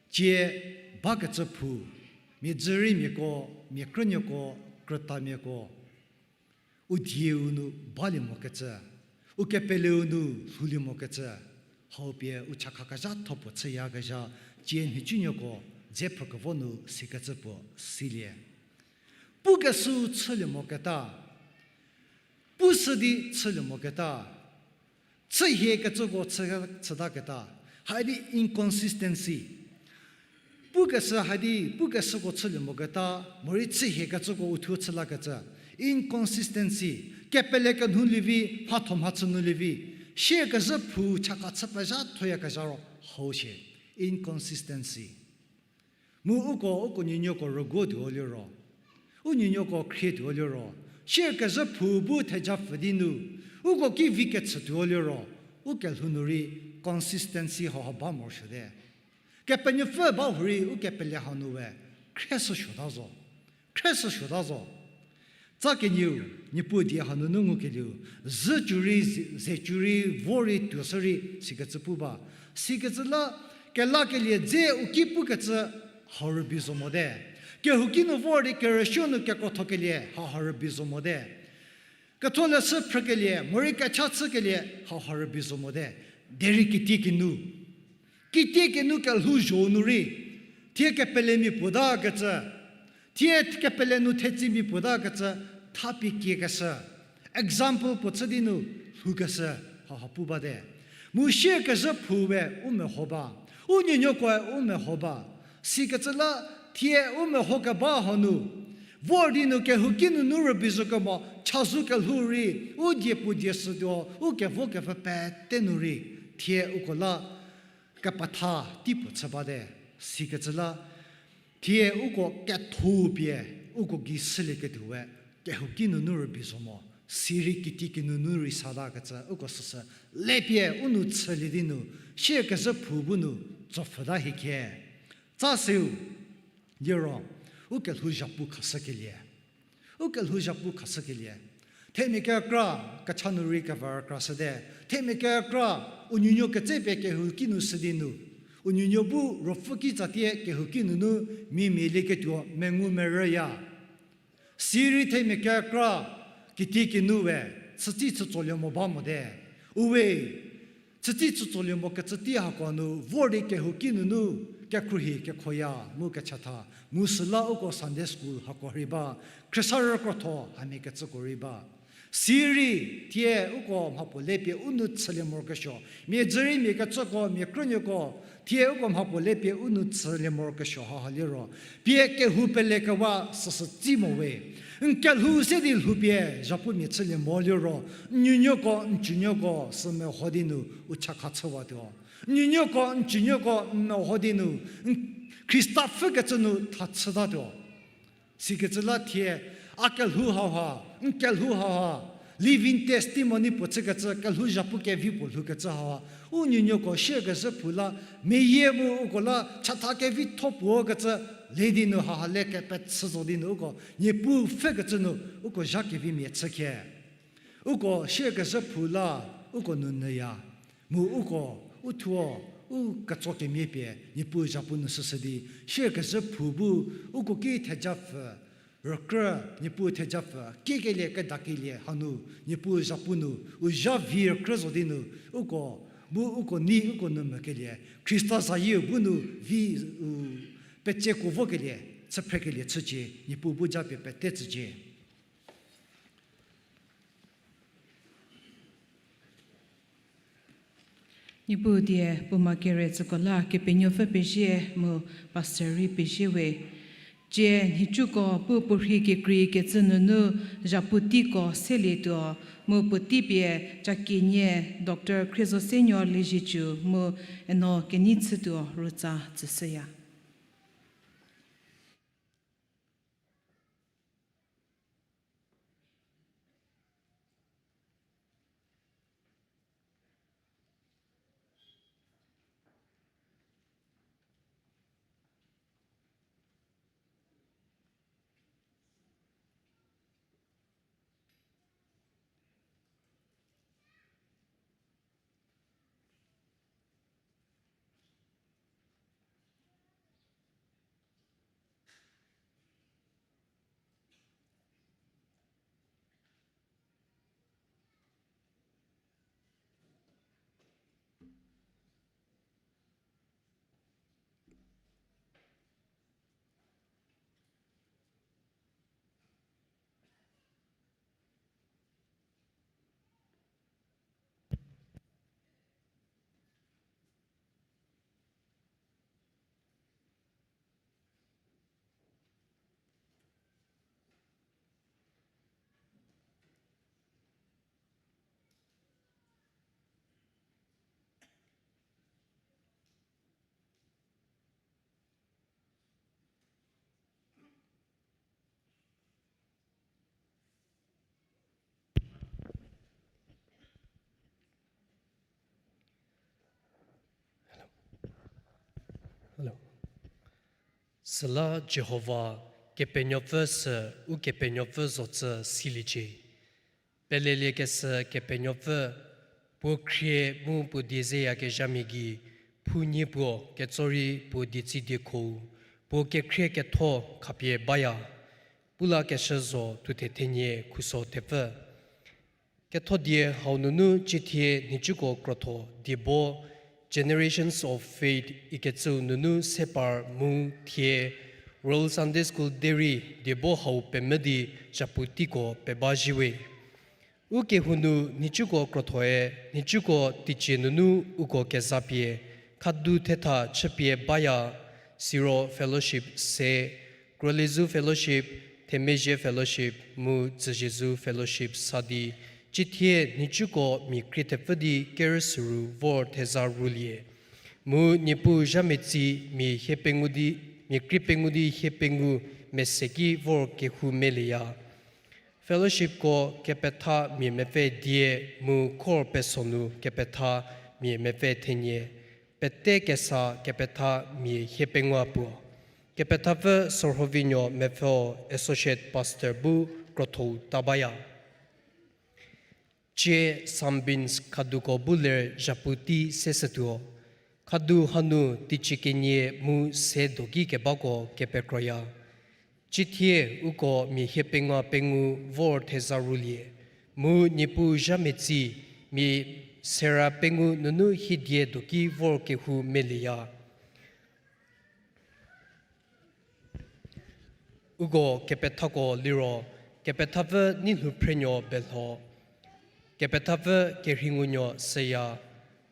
cie bakecü phou, mia dzüreimiako, mia krünuoko, krütamiako, u dieu nu balie mokecü, u kepeleu nu lhoulie mokecü, hau pie u chakhakezhatho puo chüyakezha, cie nhicunuoko dze phrükevo nu sikecü puo silie. Pukeshü chülie moketa, pushü di chülie moketa, chühiekecüko chü, chütaketa, haidi inconsistency. Pukeshü haidi, pukeshüko chülie moketa, morei chühiekecüko uthuo chü lakecü, inconsistency, kepele kenhou lievi, mhatho mhachü nu lievi, shierkezhü phou chakha chü pezhathoyakezha ro hau shie, inconsistency. Mu uko, uko nuonuoko rüguo tuo liro, u nuonuoko khrie tuo liro, shierkezhü phou bu theja pfü di nu, uko ki vi kechü tuo liro, u kelhou nu rei consistency hauha ba morosuote. Kepenuopfü ba hurei u kepele hanu we, khrieshüsuota zo. Khrieshüsuota zo. Tsa kenieu, Niepuu die hanunu ngukelieu, zhücü rei, ze-, zecü rei, vo rei, tuoshü rei, sikecü pu ba. Sikecü la, kelakelie dze u ki pukecü hau rübei zo mote. Kehouki nu vor di kerüsuo nu kekrothokelie hauha rübei zo mote. Ketholeshü phrükelie, morei kecha chükelie hauha rübei zo mote. Derei kitiekinu, kitiekinu kelhou zho nu rei, thie kepelemia puotakecü, thie kepele nu thetsümia puotakecü, thapie kiekeshü, example puo chü di nu lhoukeshü, hauha pu bate. Mu shierkezhü phou we u meho ba, u nuonuokoe u meho ba, sikecü la thie u meho keba hanu, vor di nu kehouki nunu rübei zo kemo, chazou kelhou rei, u diepu die shütuo, u kevo kepfü pete nu rei, thie uko la kepetha tei puo chü bate, sikecü la, thie uko ketho pie, uko gei shülieketuo we, kehouki nunu rübei zo mo, Sirei kitiekinu nu rei satakecü uko süsü lepie u nou chülie di nu, sie kezhü phu bu nu tsopfhüta hiecie. Tsa seu, liro, u kelhou zhapu khashükelie. U kelhou zhapu khashükelie. Themia kekra, kecha nu rei keva rükra shüte. Themia kekra, u nuonuo ketsepie kehouki nu shü di nu, u nuonuo bu ruopfü kitsatie kehouki nunu mimia lieketuo mengu merüya. Sirei themia kekra, kitiekinu we, chütei chütsolie mo ba mote. Uwe, chütei chütsolie mo kecü tei hako nu vor di kehouki nunu kekhruohi kekhoya mu kechatha, mu süla uko Sunday school hako rei ba, khriesarü krotho hamia kecüko rei ba. Sirei, thie uko mhapuo lepie u nou chülie morokesuo, mia dzüriemia kecüko, mia krünuoko, thie uko mhapuo lepie u nou chülie morokesuo haha liro, pie kehou pelekewa süsü tsi mo we. N kelhou se di lhoupie zhapumia chülie mo liro, n nuonuoko, n cünuoko sü meho di nu u chakha chüwatuo. N nuonuoko, n cünuoko meho di nu, n Khrista pfhükecü nu tha chütatuo. Sikecü la thie, a kelhou hauha, n kelhou hauha, living testimony puo chükecü, kelhou zhapu kevi puo lhoukecü hauha, u nuonuoko sie kezhü phu la, meyie mu uko la chatha kevitho puo kecü, le di nu haha le kepechü zo di nu uko, Niepuu pfhükecü nu uko zha kevimia chükhie. Uko sie kezhü phu la, uko nu nyüya. Mu uko, u thuo, u ketso kemie pie, Niepuu zhapu nu shüshü di, sie kezhü phu bu, uko ki thejapfü, rükrü, Niepuu thejapfü, kiekelie, kedakelie, hanu, Niepuu zhapu nu, u zha vi rükrü zo di nu, uko, bu uko nei, uko nu mekelie, Khrista zayieu bu nu vi, u, peceko vokelie, chüphrekelie chücie, Niepuu bu japie pete tsücie. Niepuu die puoma kere tsüko la Kepenuopfü pezie mu pastor rei pezie we. Tsie nhicuko bu puorhi kekrei kecü nunu zhapu teiko selietuo mu puotei pie cakienie Doctor Khriezosenuo Liezietsu mu eno kenei chütuo rütsa tsüshüya. Süla Jihova Kepenuopfü sü Ukepenuopfü zocü siliecie. Peleliekeshü Kepenuopfü, puo khrie mu puo die zeyakezhamia gei, phunhie puo ketso rei puo dietsi diekhou, puo kekhrie ketho khapie baya, pu lakeshü zo thuthe thenie khuso thepfü. Kethodie hau nunu ciethie nhicuko krotho diebo Generations of Faith ikecüu nunu se par mu thie World Sunday School derei diebo hau pemvü di zhapu teiko peba zhie we. Ukehou nu nhicuko krothoe, nhicuko teicie nunu uko kezapie, khadu thetha chüpie baya, siro fellowship se, Krolizu Fellowship, Themezhie Fellowship, mu Dzüzhiezu Fellowship sa di, ciethie nhicuko mia krie thepfü di kerüsüru vor theza rulie. Mu Niepuu zha metsi mia hie pengou di, mia krie pengou di hie pengou mese ki vor kehou melieya. Fellowshipko kepetha mia mepfü dia mu khor peso nu kepetha mia mepfü thenie, pete kesa kepetha mia hie pengou puo. Kepethapfü Sorhovinuo Mepfhüo Associate Pastor bu krotho-u ta baya. Tie Sunbeams khaduko bu ler zhapu tei seshütuo. Khadu hanu teicie kenie mu se doki kebako kepekroya. Cithie uko mia hie pengou pengou vor theza rulie, mu Niepuu zha metsi mia sera pengou nunu hiedie doki vor kehou melieya. Uko kepethako liro, kepethapfü Neilhouphrenuo Belho, kepethapfü Kerheingunuo Seya,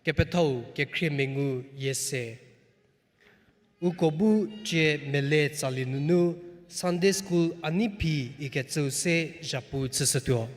kepethau Kekhrie Mengu Yiese. Uko bu tie mele tsali nunu Sunday School a nei phi ikecüu se zhapu chüshütuo.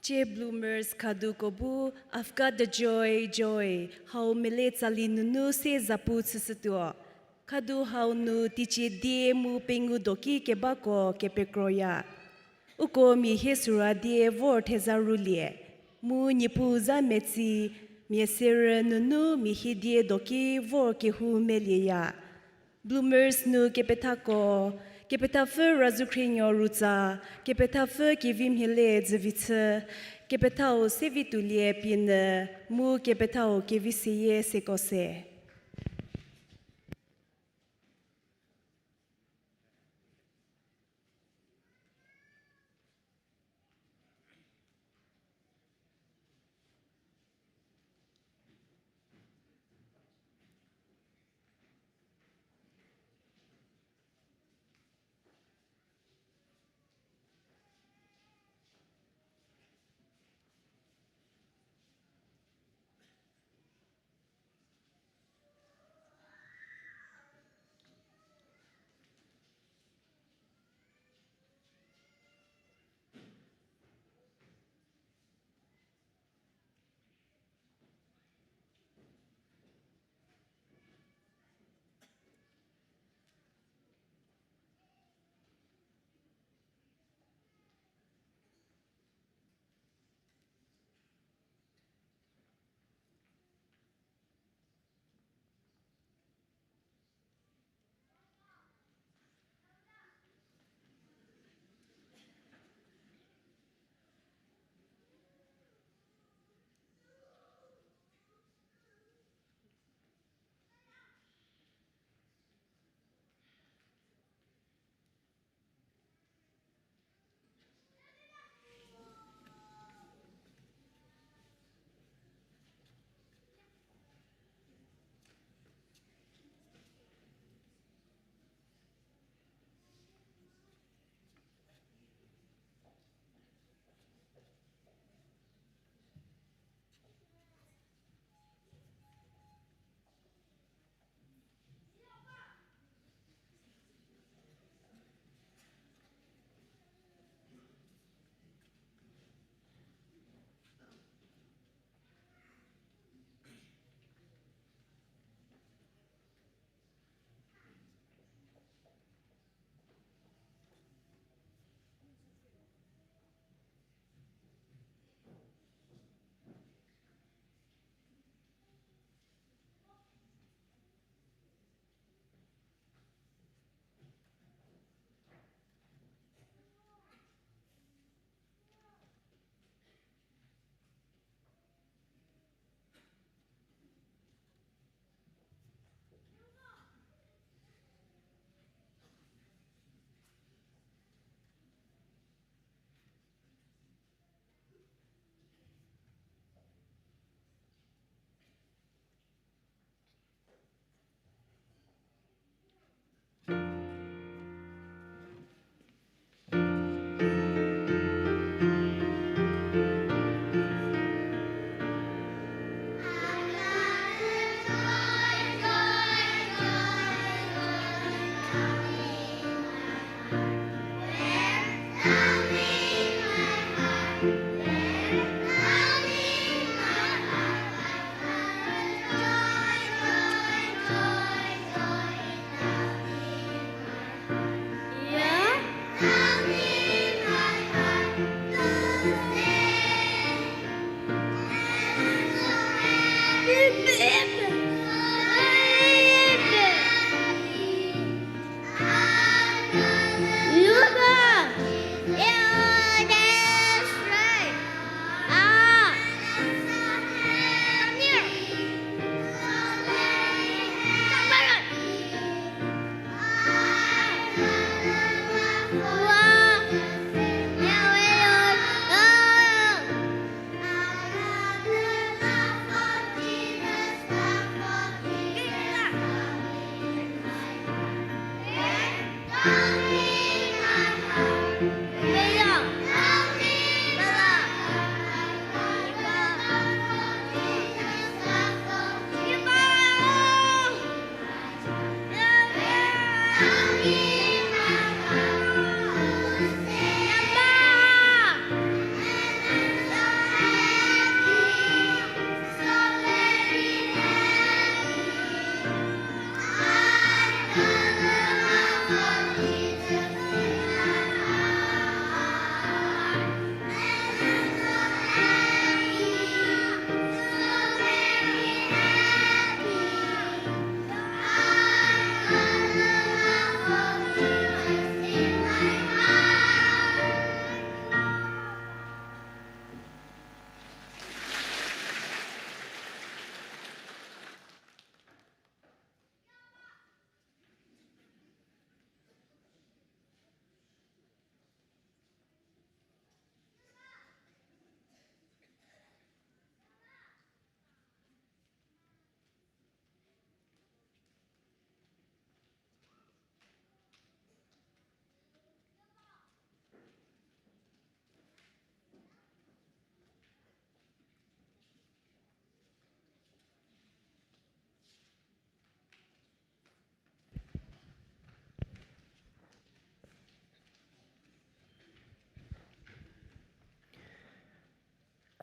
Tie Bloomers khaduko bu I've Got the Joy, Joy, hau mele tsali nunu se zapu chüshütuo. Khadu hau nu teicie die mu pengou doki kebako kepekroya. Uko mia hie sura die vor theza rulie, mu Niepuu zha metsi, mia serü nunu mia hie die doki vor kehou melieya. Bloomers nu kepethako, kepethapfü Razükhrinuo Rutsa, kepethapfü Kevimhiele Dzüvichü, kepethau Sevituolie Pienyü, mu kepethau Keviseyie Sekose.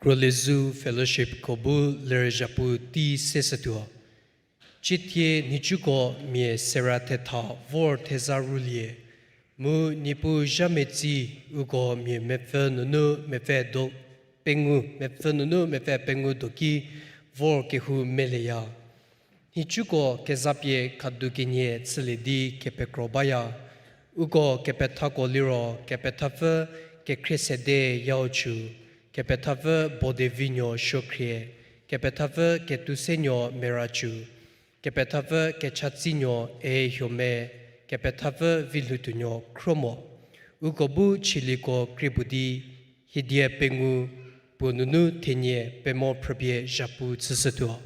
Krolizu Fellowshipko bu lerüzhapu tei seshütuo. Ciethie nhicuko mia sera thetha vor theza rülie, mu Niepuu zha metsi uko mia mepfü nunu mepfü do pengou, mepfü nunu mepfü pengou doki vor kehou meleya. Nhicuko kezapie khadu kenie chülie di kepekro baya. Uko kepethako liro, kepethapfü kekhrie sede yau chü, kepethapfü bodevinuo suokhrie, kepethapfü ketusenuo mera chü, kepethapfü kechatsinuo e huome, kepethapfü vilhoutuonuo khro mo. Uko bu chiliko krie puo di, hiedie pengou puo nunu thenie pemo phrüpie zhapu chüshütuo.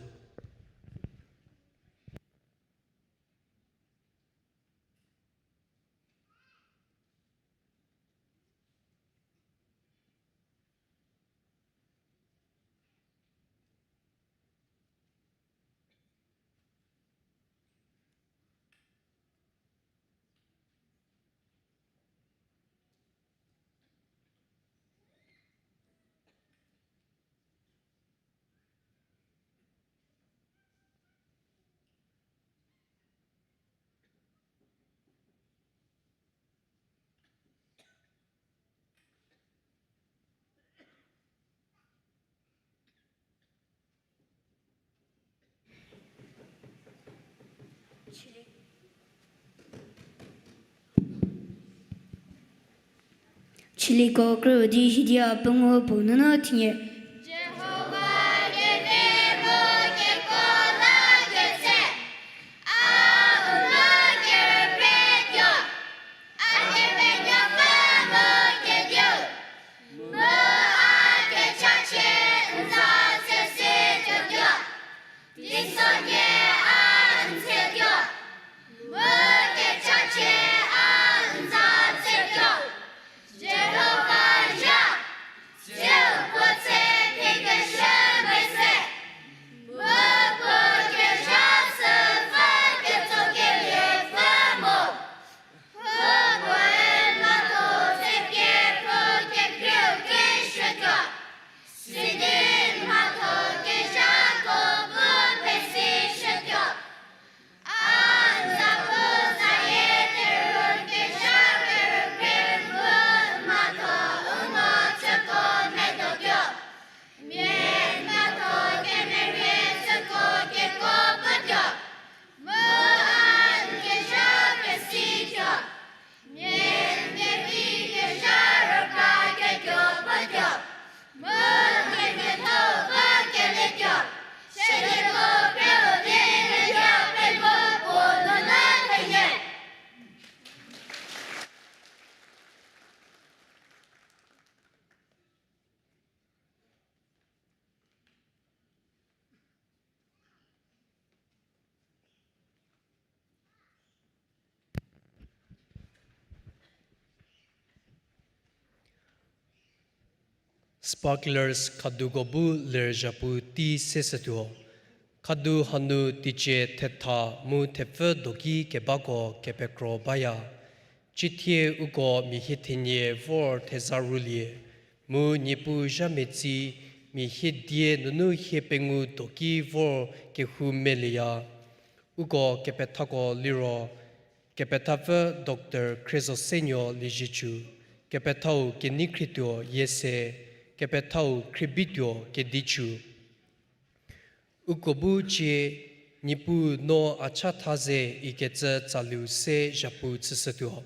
Chiliko krü di hiedie pengou puo nunu thenie. Jihova keve mu keko la ketse, a u la kerüpre tuo, a Kepenuopfü mu Kediu, mu a kechachie n za tsese tuotuo. Teisonhie a n tsetuo, mu kechachie a n za tsetuo. Jihova zha, tsiu puo tse Sparklers khaduko bu ler zhapu tei seshütuo. Khadu hanu teicie thetha mu thepfü doki kebako kepekro baya. Ciethie uko mia hie thenie vor theza rulie, mu Niepuu zha metsi mia hie die nunu hie pengou doki vor kehou melieya. Uko kepethako liro, kepethapfü Doctor Khriezosenuo Liezietsu, kepethau Keneikhrietuo Yiese, kepethau Khriebituo Kedichu. Uko bu cie, Niepuu no a chatha ze ikecü tsaliu se zhapu chüshütuo.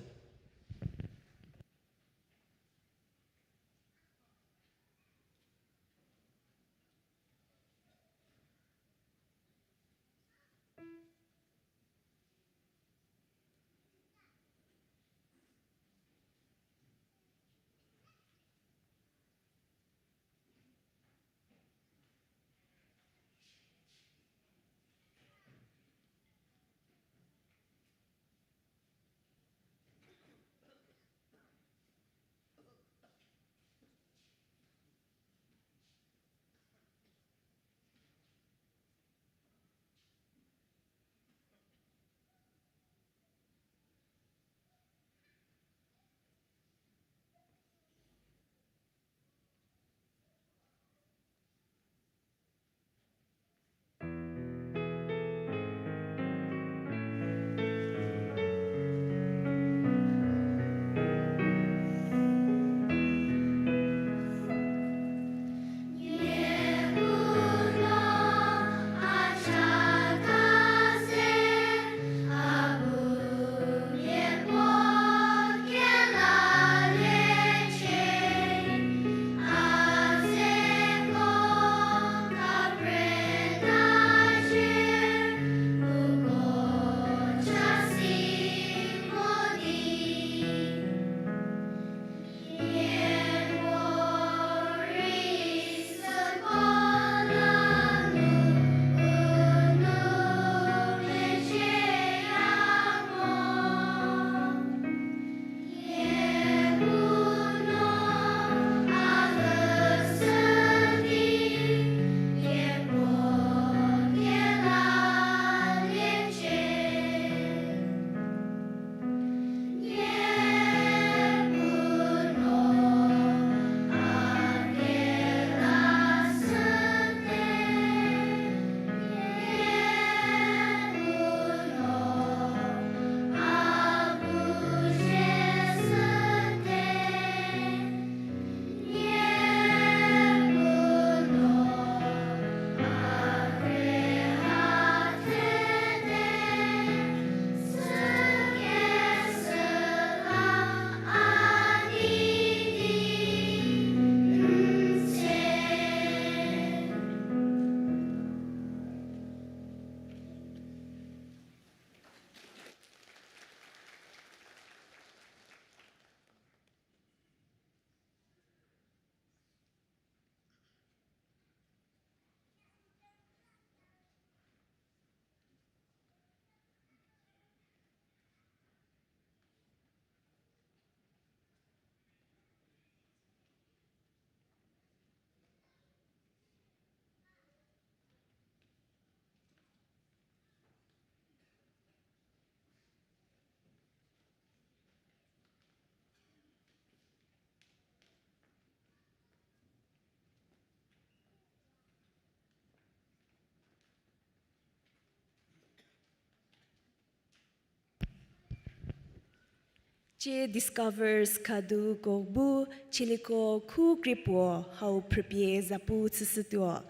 Cie Discovers khadu ko bu chieliko khu kriepuo hau phrüpie zapu chüshütuo.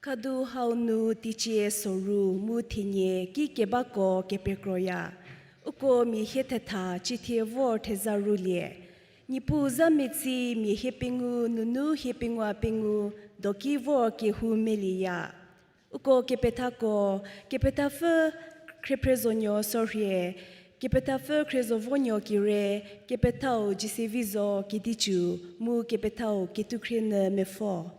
Khadu hau nu teicie soru mu thenie ki kebako kepekroya. Uko mia hie thetha ciethie vor theza rulie. Niepuu zha metsi mia hie pengou nunu hie pengou a pengou doki vor kehou melieya. Uko kepethako, kepethapfü Khriephriezonuo Sorhie, kepethapfü Khriezovonuo Kire, kepethau Jisivizo Kedichu, mu kepethau Ketukhrienü Mepfo.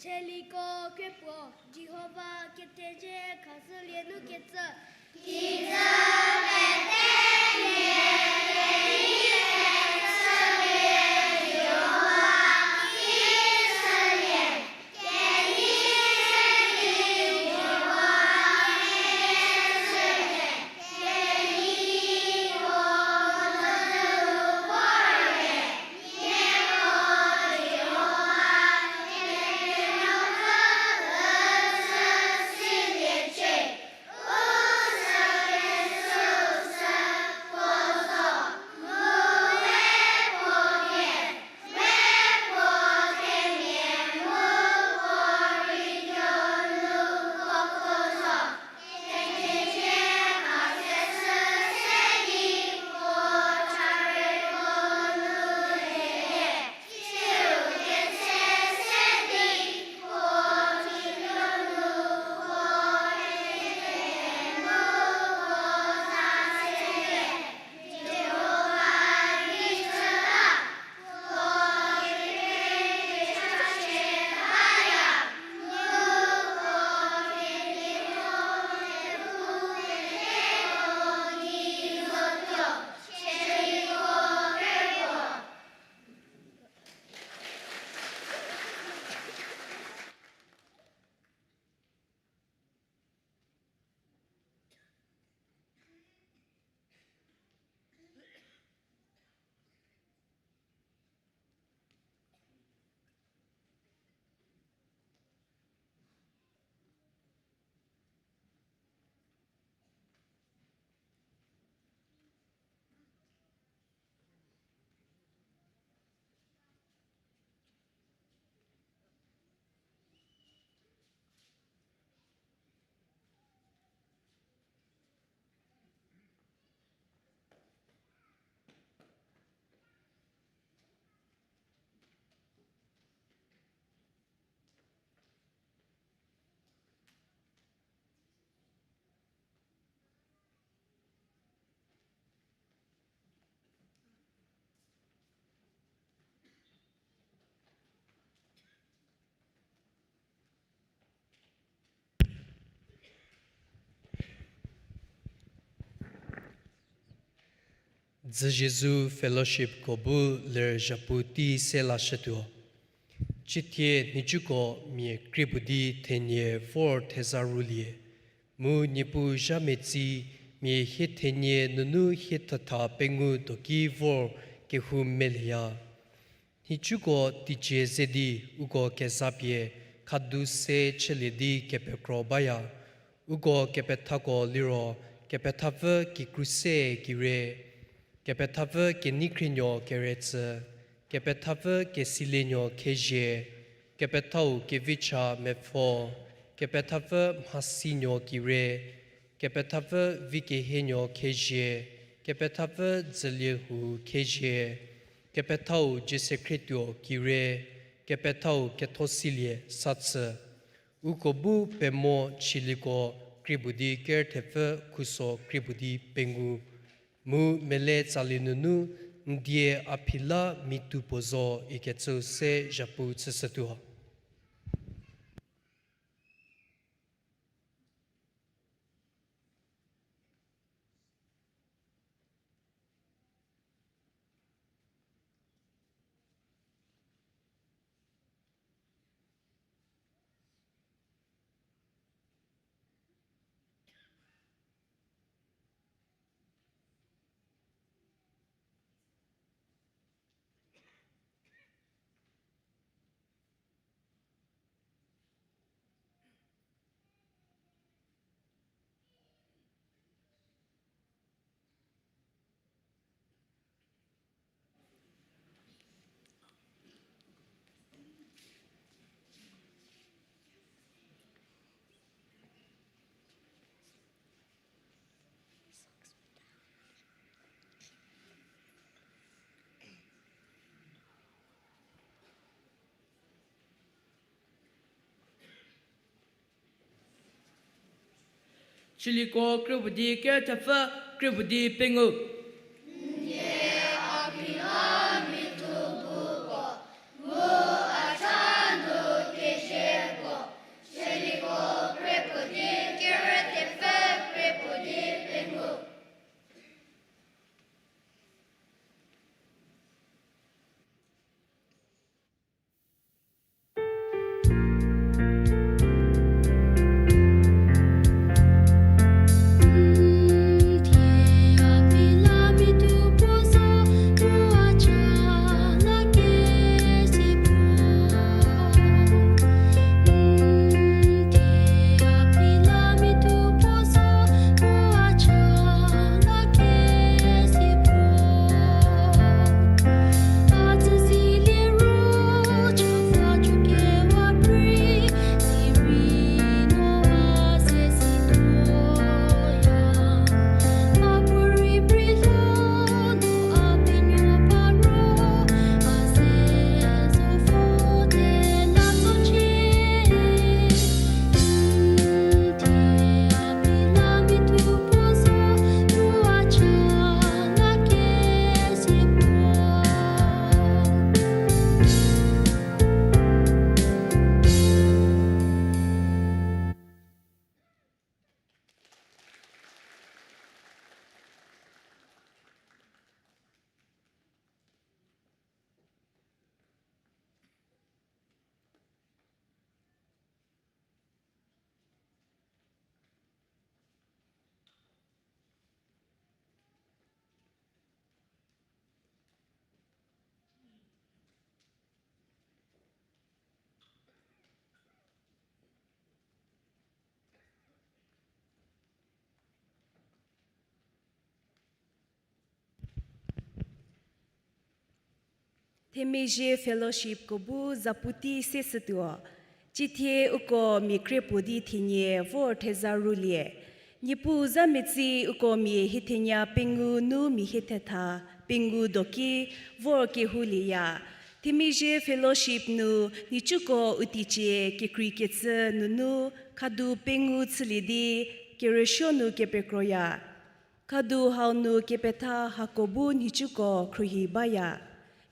Theliko krie puo, Jihova kethezie khashülie nu kecü. Dzü Jesu Fellowshipko bu ler zhapu tei se lashütuo. Ciethie nhicuko mia krie puo di thenie vor theza rulie, mu Niepuu zha metsi mia hie thenie nunu hie thetha pengou doki vor kehou melieya. Nhicuko teicie ze di uko kezapie khadu se chülie di kepekro baya. Uko kepethako liro, kepethapfü kikruse kire, kepethapfü kenikhrinuo keretsü, kepethapfü kesilienuo khezie, kepethau kevicha mepfo, kepethapfü mhasinuo kire, kepethapfü vikehienuo khezie, kepethapfü dzüliehou khezie, kepethau jiesekhrietuo kire, kepethau kethosilie sa chü. Uko bu pemo chiliko krie puo di ker thepfü khuso krie puo di pengou, mu mele tsalie nunu n die a phi la mitu puo zo ikecü se zhapu chüshütuo. Chiliko krie puo di ker thepfü krie puo di pengou. N die a phi la mitu puo, mu a cha nu kezie Themezhie Fellowshipko bu zaputi se shütuo. Cithie uko mia krie puo di thenie vor theza rulie. Niepuu za metsi uko mia hie thenia pengou nu mia hie thetha pengou doki vor kehoulieya. Themezhie Fellowship nu nhicuko u teicie kekreikecü nunu khadu pengou chülie di kerüsuo nu kepekroya. Khadu hau nu kepetha hako bu nhicuko khruohi baya.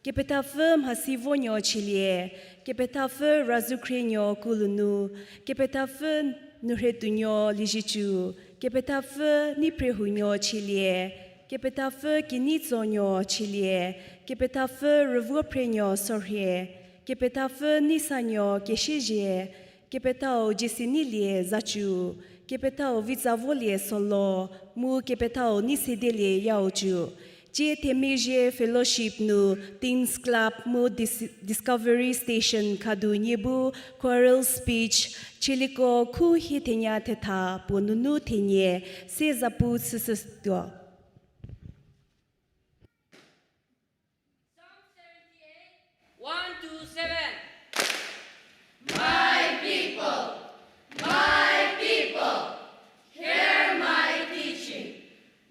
Kepethapfü Mhasivonuo Chielie, Kepethapfü Razhükhrinuo Kulunu, Kepethapfü Nurhetuonuo Liezietsu, Kepethapfü Neiphrehounuo Chielie, Kepethapfü Keneitsonuo Chielie, Kepethapfü Rüvuophrenuo Sorhie, Kepethapfü Neisanuo Kesiezhie, Kepethau Jesenilie Zachu, Kepethau Vitsavolie Solo, mu Kepethau Neisedelie Yaochu. Tsie Themezhie Fellowship nu Teens Club mu Dis-, Discovery Station khadu nie bu choral speech, Chieliko khu hie thenia thetha puo nunu thenie se zapu chüshütuo. Psalm seventy-eight, one to seven. My people, my people, hear my teaching.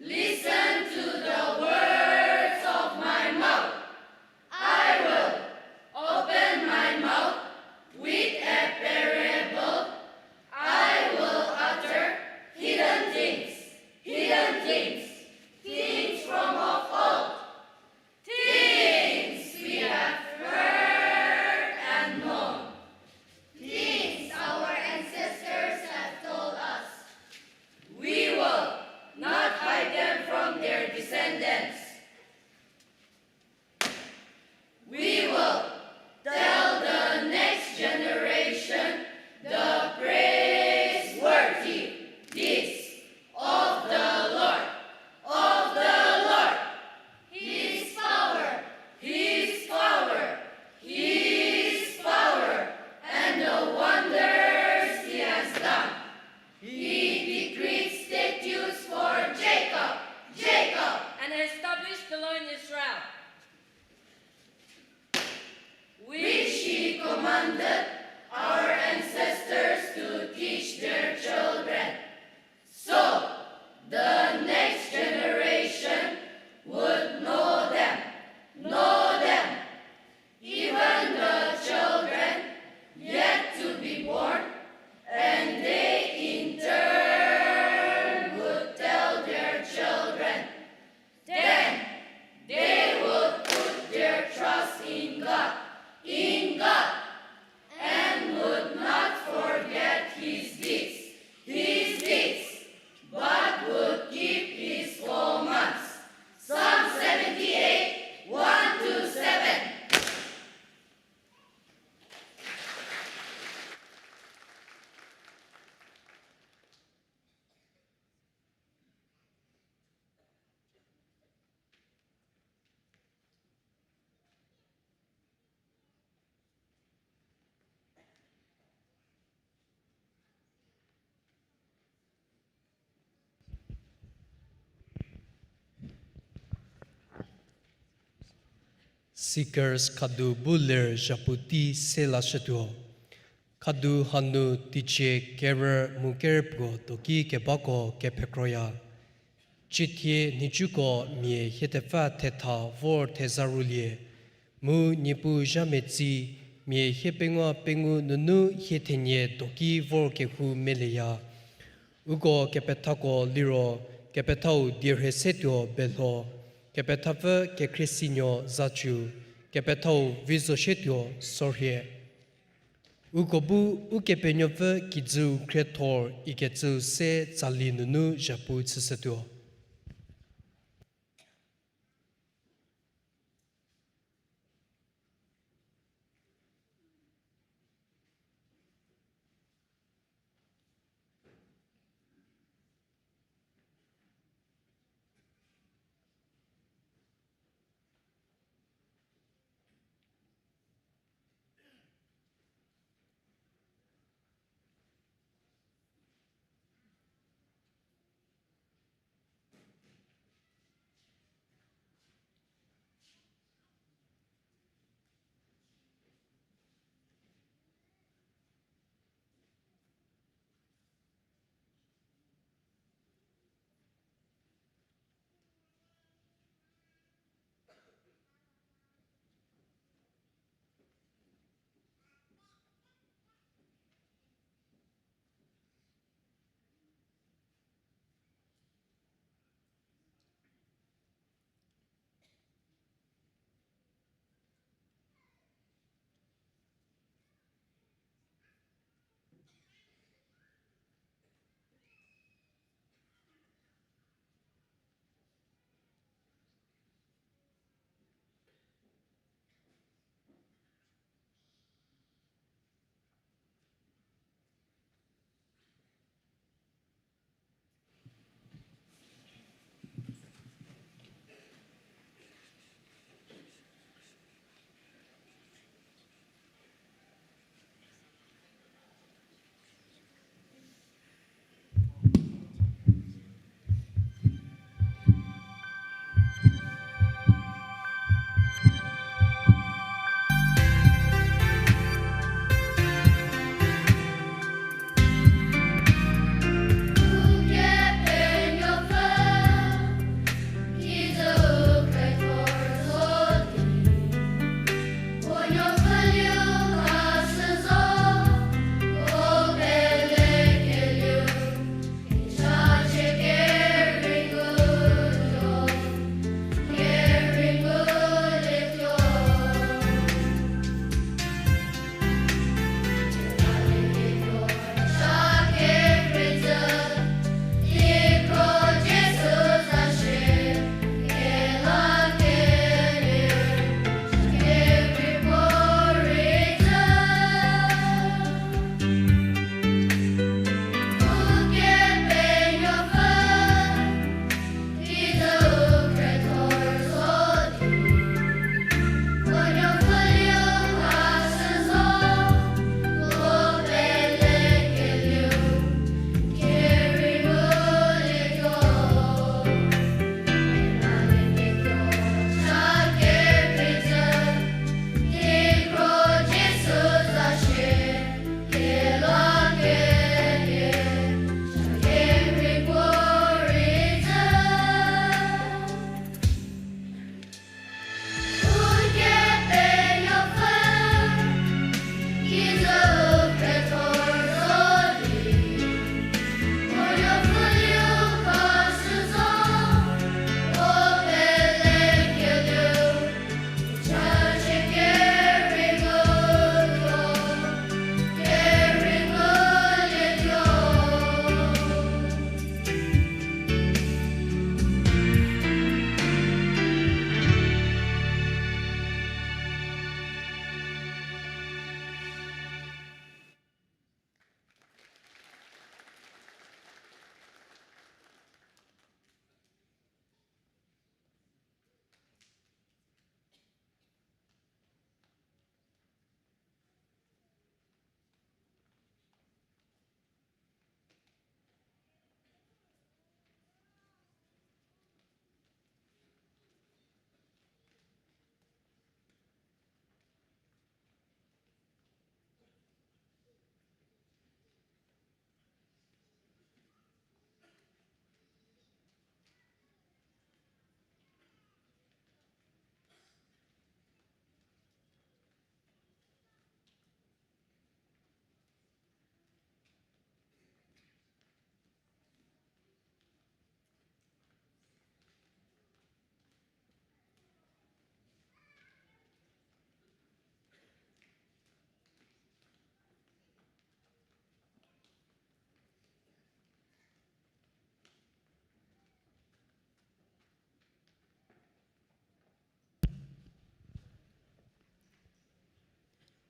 Listen to the words of my mouth. I will open my mouth with a parable. I will utter hidden things, hidden things, things from of old. Things we have heard and known, things our ancestors have told us. We will not hide them from their descendants. We will tell the next generation the praiseworthy deeds of the Lord, of the Lord. His power, his power, his power, and the wonders he has done. He decreed statutes for Jacob, Jacob. And established the law in Israel. Which he commanded our ancestors to teach their children. So the next generation would know them, know them, even the children yet to be born, and they in turn would tell their children. Then they would put their trust in God, in God, and would not forget his deeds, his deeds, but would keep his commands. Psalm seventy-eight, one to seven. Seekers khadu bu ler zhapu tei se lashütuo. Khadu hanu teicie kerü mu kerü puo doki kebako kephekroya. Cithie nhicuko mia hie thepfü thetha vor theza rulie, mu Niepuu zha metsi mia hie pengou pengou nunu hie thenie doki vor kehou melieya. Uko kepethako liro, kepethau Dierhesetuo Belho, kepethapfü Kekhriesenuo Zachu, kepethau Vizosietuo Sorhie. Uko bu Ukepenuopfü kijüu khriethor ikecüu se tsali nunu zhapu chüshütuo.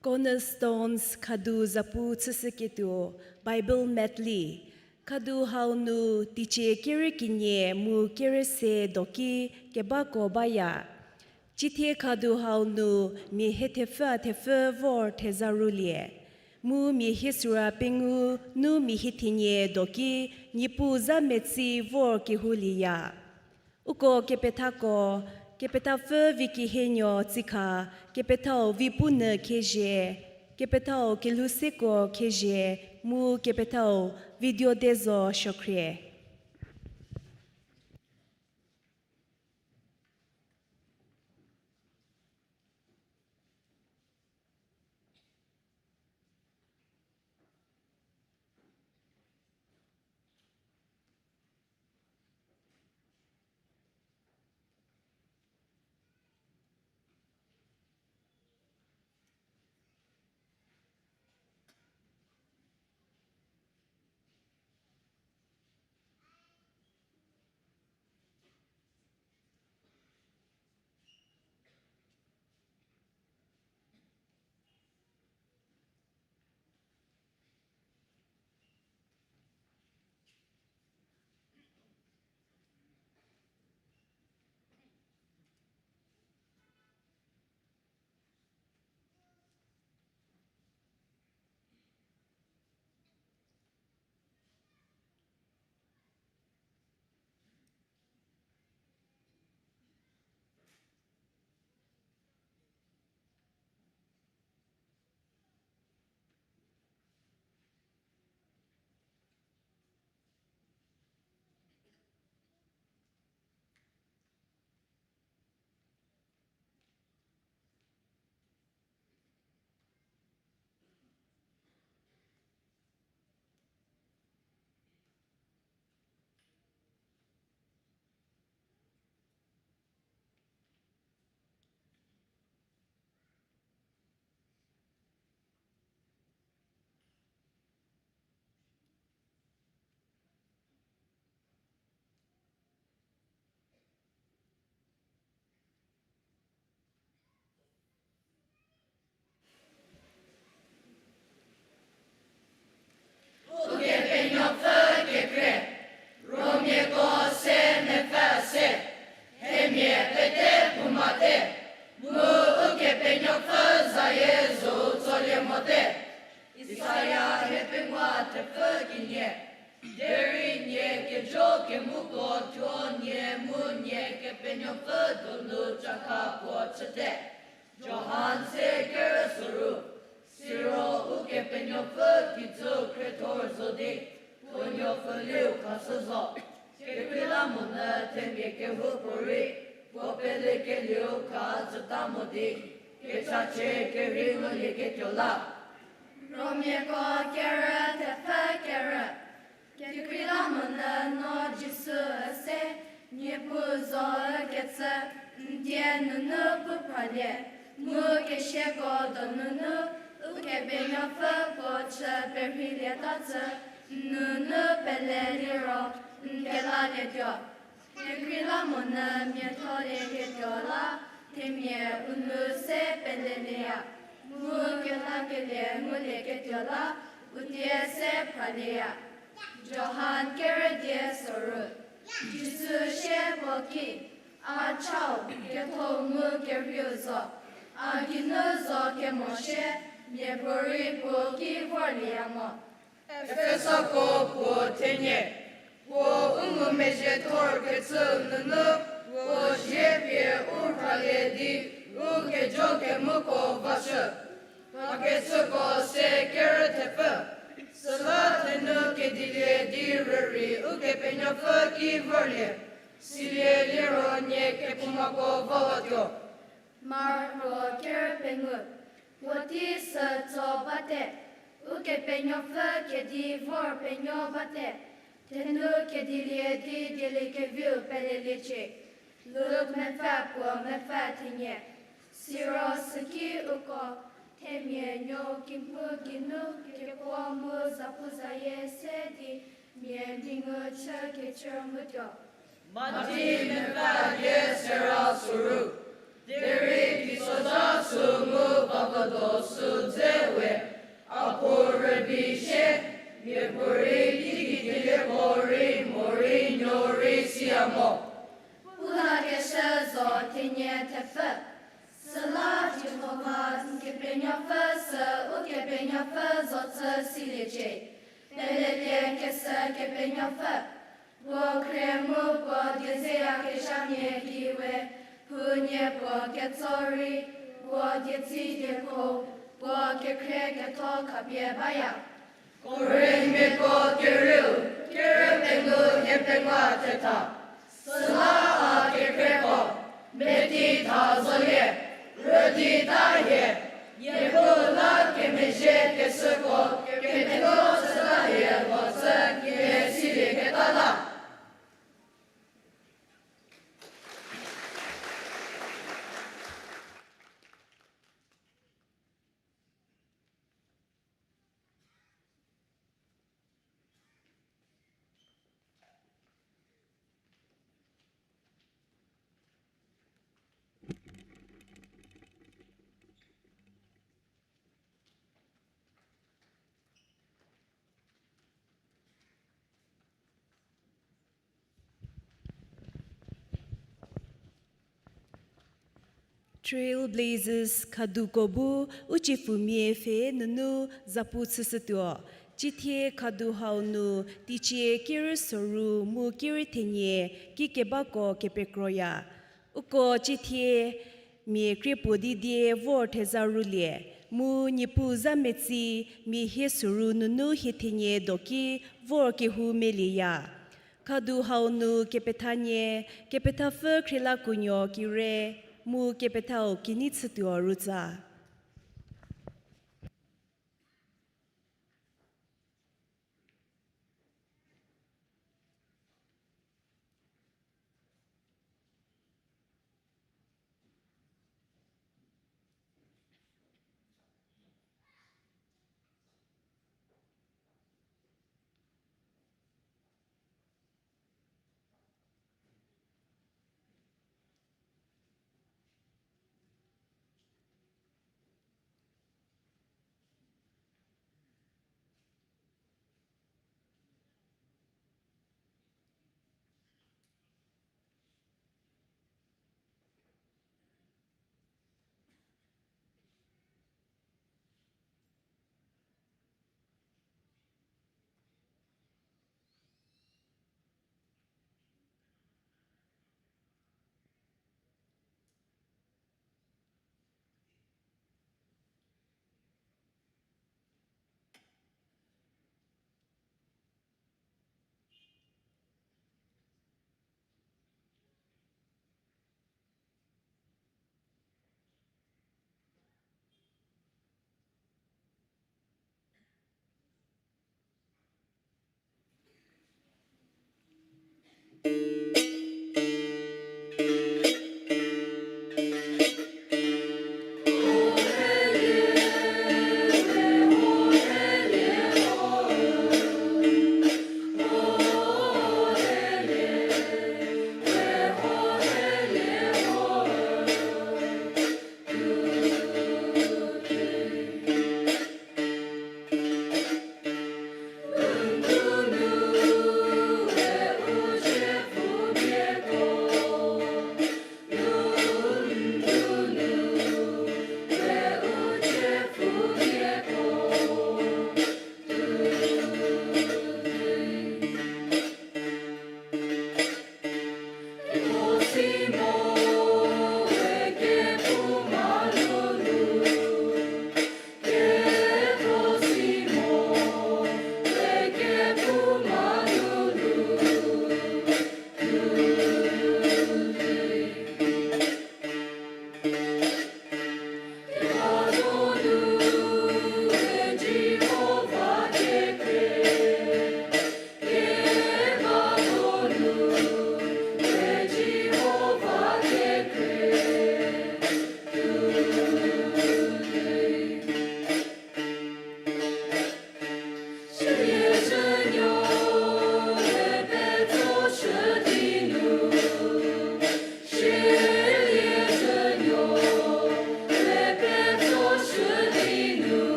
Cornerstones khadu zapu chüshüketuo, Bible medley. Khadu hau nu teicie kerü kenie mu kerü se doki kebako baya. Cithie khadu hau nu mia hie thepfü a thepfü vor theza rulie. Mu mia hie süra pengou nu mia hie thenie doki Niepuu za metsi vor kehoulieya. Uko kepethako, kepethapfü Vikihienuo Tsikha, kepethau Vipunyü Khezhie, kepethau Kelhouseko Khezhie, mu kepethau Videodezo Suokhrie. Ukepenuopfü kekre, Romiako se mepfü se, themia pete phoumate, mu Ukepenuopfü zayie zo tsolie mote. Isaia hiepengou thepfü kenie. Derei nie kejo kemuko thuo nie mu nie Kepenuopfü donu cakha puo chüte. Johan se kerü soru. Siro Ukepenuopfü kijü khriethor zo di, puo nuopfüliu khashü zo. Kekreilamonyü themia kehoupuorei, puo pelekelieu kha jüta mo di, kechachie kerhei ngulieketuo la. Romiako kerü thepfü kerü. Kekreilamonyü no Jisu üse, Niepuu zo ükecü, n die nunu pu phralie, mu kesiako donunu, Ukepenuopfü puo chü perheilieta cü, n nunu pele liro, n kelalietuo. Kekreilamonyü miatholieketuo la, themia u nu se pelelieya, mu kelakelie ngulieketuo la, u die se phralieya. Johan kerü die soru. Jisu sie puo ki, A chau, ketho mu kerheiu zo. A geinu zo kemo sie, miapuorei puo ki vorlieya mo. Efesako puo thenie. Puo u ngumezhie thor kecü nunu, puo zie pie u rhalie di, u kejo kemuko vashü. Mhakechüko se kerü thepfü. Süla thenu kedilie di rürei Ukepenuopfü ki vorlie. Silie liro nie kephoumako vawatuo. Marko kerü pengou. Puotei sü tso bate, Ukepenuopfü kedi vor penuo bate, thenu kedilie di dieliekeviu peleliecie. Luk mepfü puo mepfü thenie. Siro süki uko, themia nuo kemhu geinu kekuo mu zapuzayie se di, mia mhingu chü kecü ngutuo. Mati mepfü die sera soru. Derei teisozha sü mu vakedo sü Kepenuopfü zocü siliecie. Pelelie kesü Kepenuopfü. Puo khrie mu puo diezeyakezhamia ki we, huonie puo ketso rei, puo dietsi dieko, puo kekhrie ketho khapie baya. Korintmiako kerieu, kerü pengou hie pengou thetha. Süla a kekhrieko, meti tha zolie, rüdi ta hie, Niepuu la kemezhie keshüko kepetho chüta hie lhocü kie silieketa la. Trailblazers khaduko bu u ciepfumia pfhe nunu zapu chüshütuo. Ciethie khadu hau nu teicie kerü soru mu kerü thenie kikebako kepekroya. Uko ciethie mia krie puo di die vor theza rulie, mu Niepuu za metsi mia hie soru nunu hie thenie doki vor kehou melieya. Khadu hau nu kepethanie, kepethapfü khrielakuonuo kire, mu kepethau kenei chütuo rütsa.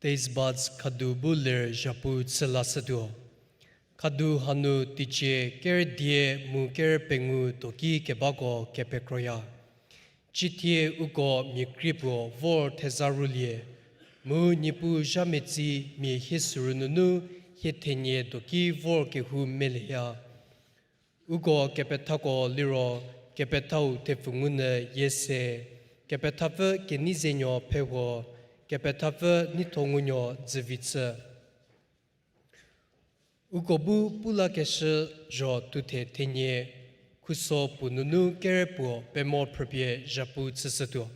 taste buds khadu bu ler zhapu chü lashütuo. Khadu hanu teicie kerüdie mu kerü pengou doki kebako kepekroya. Cithie uko mia krie puo vor theza rülie, mu Niepuu zha metsi mia hie sürü nunu hie thenie doki vor kehou melieya. Uko kepethako liro, kepethau thepfu ngu nyü yie se, kepethapfü kenei zenuo phehuo, kepethapfü neitho ngunuo dzüvi chü. Uko bu pulakeshü zho thuthe thenie, khuso puo nunu kerü puo pemo phrüpie zhapu chüshütuo.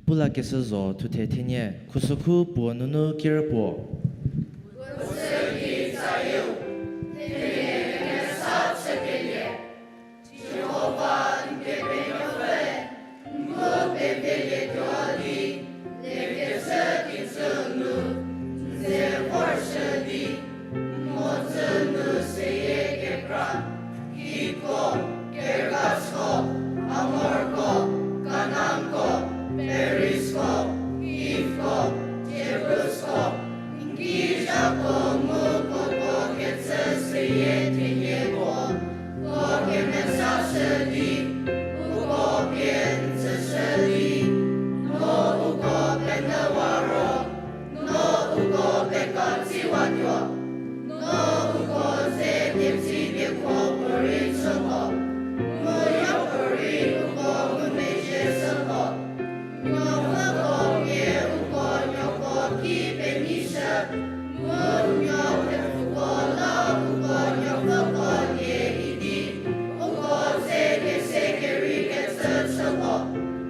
Pulakeshü zho thuthe thenie, khusokhu puo nunu kerü puo. Jihova n Kepenuopfü, n bu pevelietuo di, lekecü kijü nu n ze vorshü di, n mhodzü nu seyie kekra, Hitko, Girgasko, Amorko, Kanaanko, Perizko, Hivko, Jebusko, n ki zhako mu puoko kecü seyie thenieko, puo kemesashü di, uko pie n tsüshü di, no uko penyüwa ro, no uko pekatsiwatuo, no uko ze ketsipie kuo puorei chü mo, mu yopuorei uko ngumezhie shü mo. Nuopfüko pie uko nuoko ki penyishü, mu nuo thepfuko la uko nuopfüko lie idi, uko ze kese kerei kecü chü mo.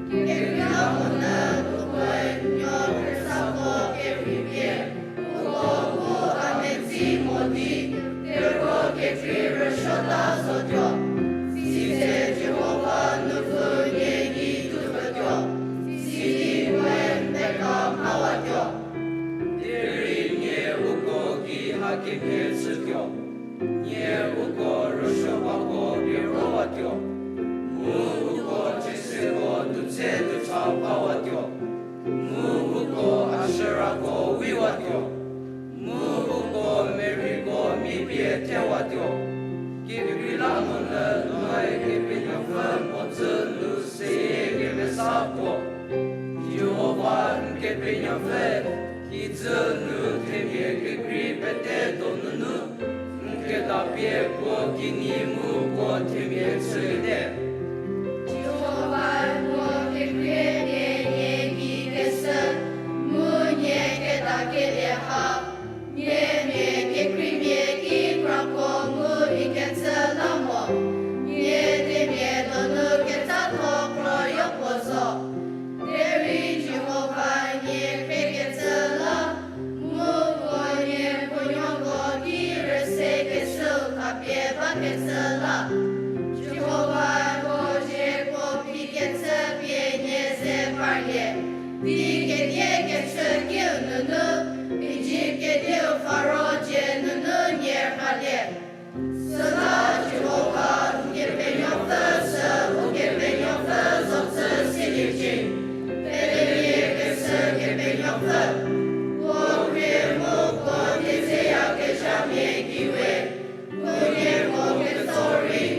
Kekreilamonyü ukoe nuo khrüsako kerei pie, uko bu a metsi mo di, kero kekrei rüsuota zotuo. Sitse Jihova nupfu nie gei tutuotuo, sidi puoe n peka mhawatuo. Derei nie uko gei hakemhie chütuo, nie uko rüsuopako pie rowatuo, mu uko cheseko dutse ducha bawatuo, mu uko Asherako wiwatuo, mu uko meriko mipie thewatuo. Kekreilamonyü noe Kepenuopfü mhodzü nu seyie kemesa puo, Jihova n Kepenuopfü, kijü nu themia kekrei pete donunu, n kedapie puo kinyi mu puo themia chüliete. Jihova puo kekrei pie nie gei keshü, mu nie kedakelie ha, nie mia kekreimia ki krako mu ikecü la mo, nie themia donu ketsatho kroyopuo zo. Derei Jihova nie khriekecü la, mu puo nie puonuoko ki rüse keshüu khapie bakecü la, Jihova puo Jakob kikecü pie nie ze parlie, di kedie kechü kiu nunu, Ijipt kediu Faro dzie nunu nie rhalie. Süla Jihova n Kepenuopfü sü Ukepenuopfü zocü siliecie. Pelelie keshü Kepenuopfü, puo khrie mu puo teizeyakezhamia gei we, puo nieko ketso rei,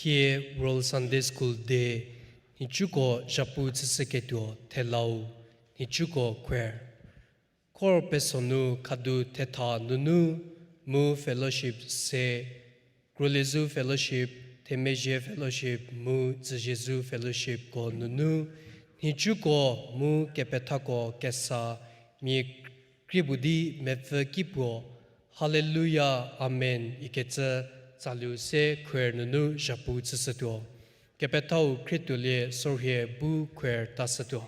Thie World Sunday School Day, nhicuko zhapu chüshüketuo thelau, nhicuko choir. Khor pesonu khadu thetha nunu mu fellowship se, Kroliezu Fellowship, Themezhie Fellowship mu Dzüzhiezu Fellowshipko nunu, nhicuko mu kepethako kesa mia krie puo di mepfü ki puo, Hallelujah, Amen ikecü tsaliu se choir nunu zhapu chüshütuo. Kepethau khrietholie sorhie bu choir tashütuo.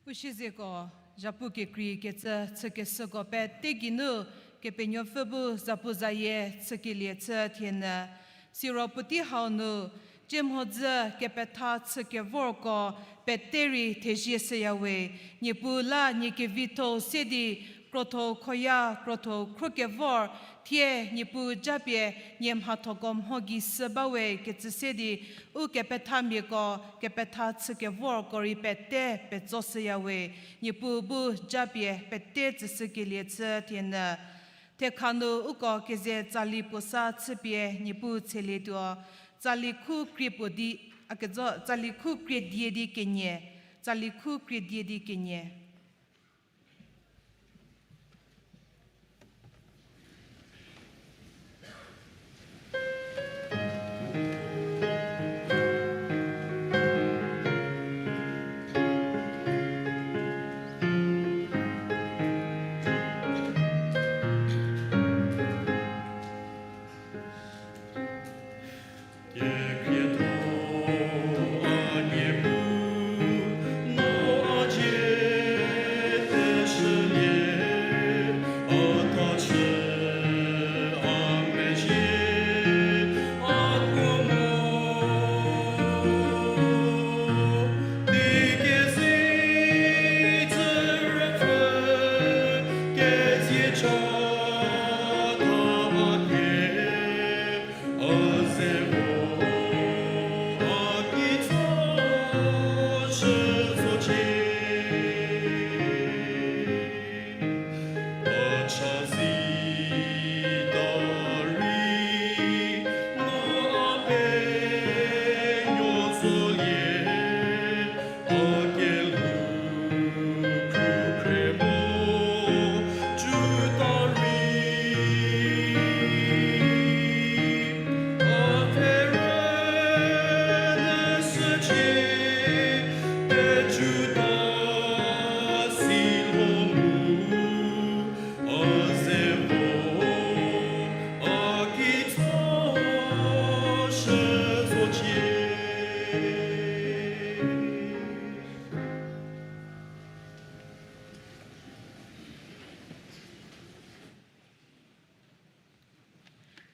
U siezeko, zhapu kekreikecü chükeshüko pete geinu, Kepenuopfü bu zapuzayie chükelie chü thienyü. Siro puotei hau nu, cie mhodzü kepetha chükevorko pete rei thezie shüyawe, Niepuu la nie kevitho-u se di, krotho-u khoya, krotho-u khrokevor, thie Niepuu japie nie mhathoko mho gei shü bawe kecü se di, u kepethamiako, kepetha chükevorko rei pete petso shüyawe, Niepuu bu japie pete tsüshükelie chü thienyü. Thekha nu uko keze tsali puo sa chüpie Niepuu tshelietuo, tsali khu krie puo di, a kezo, tsali khu krie die di kenie, tsali khu krie die di kenie.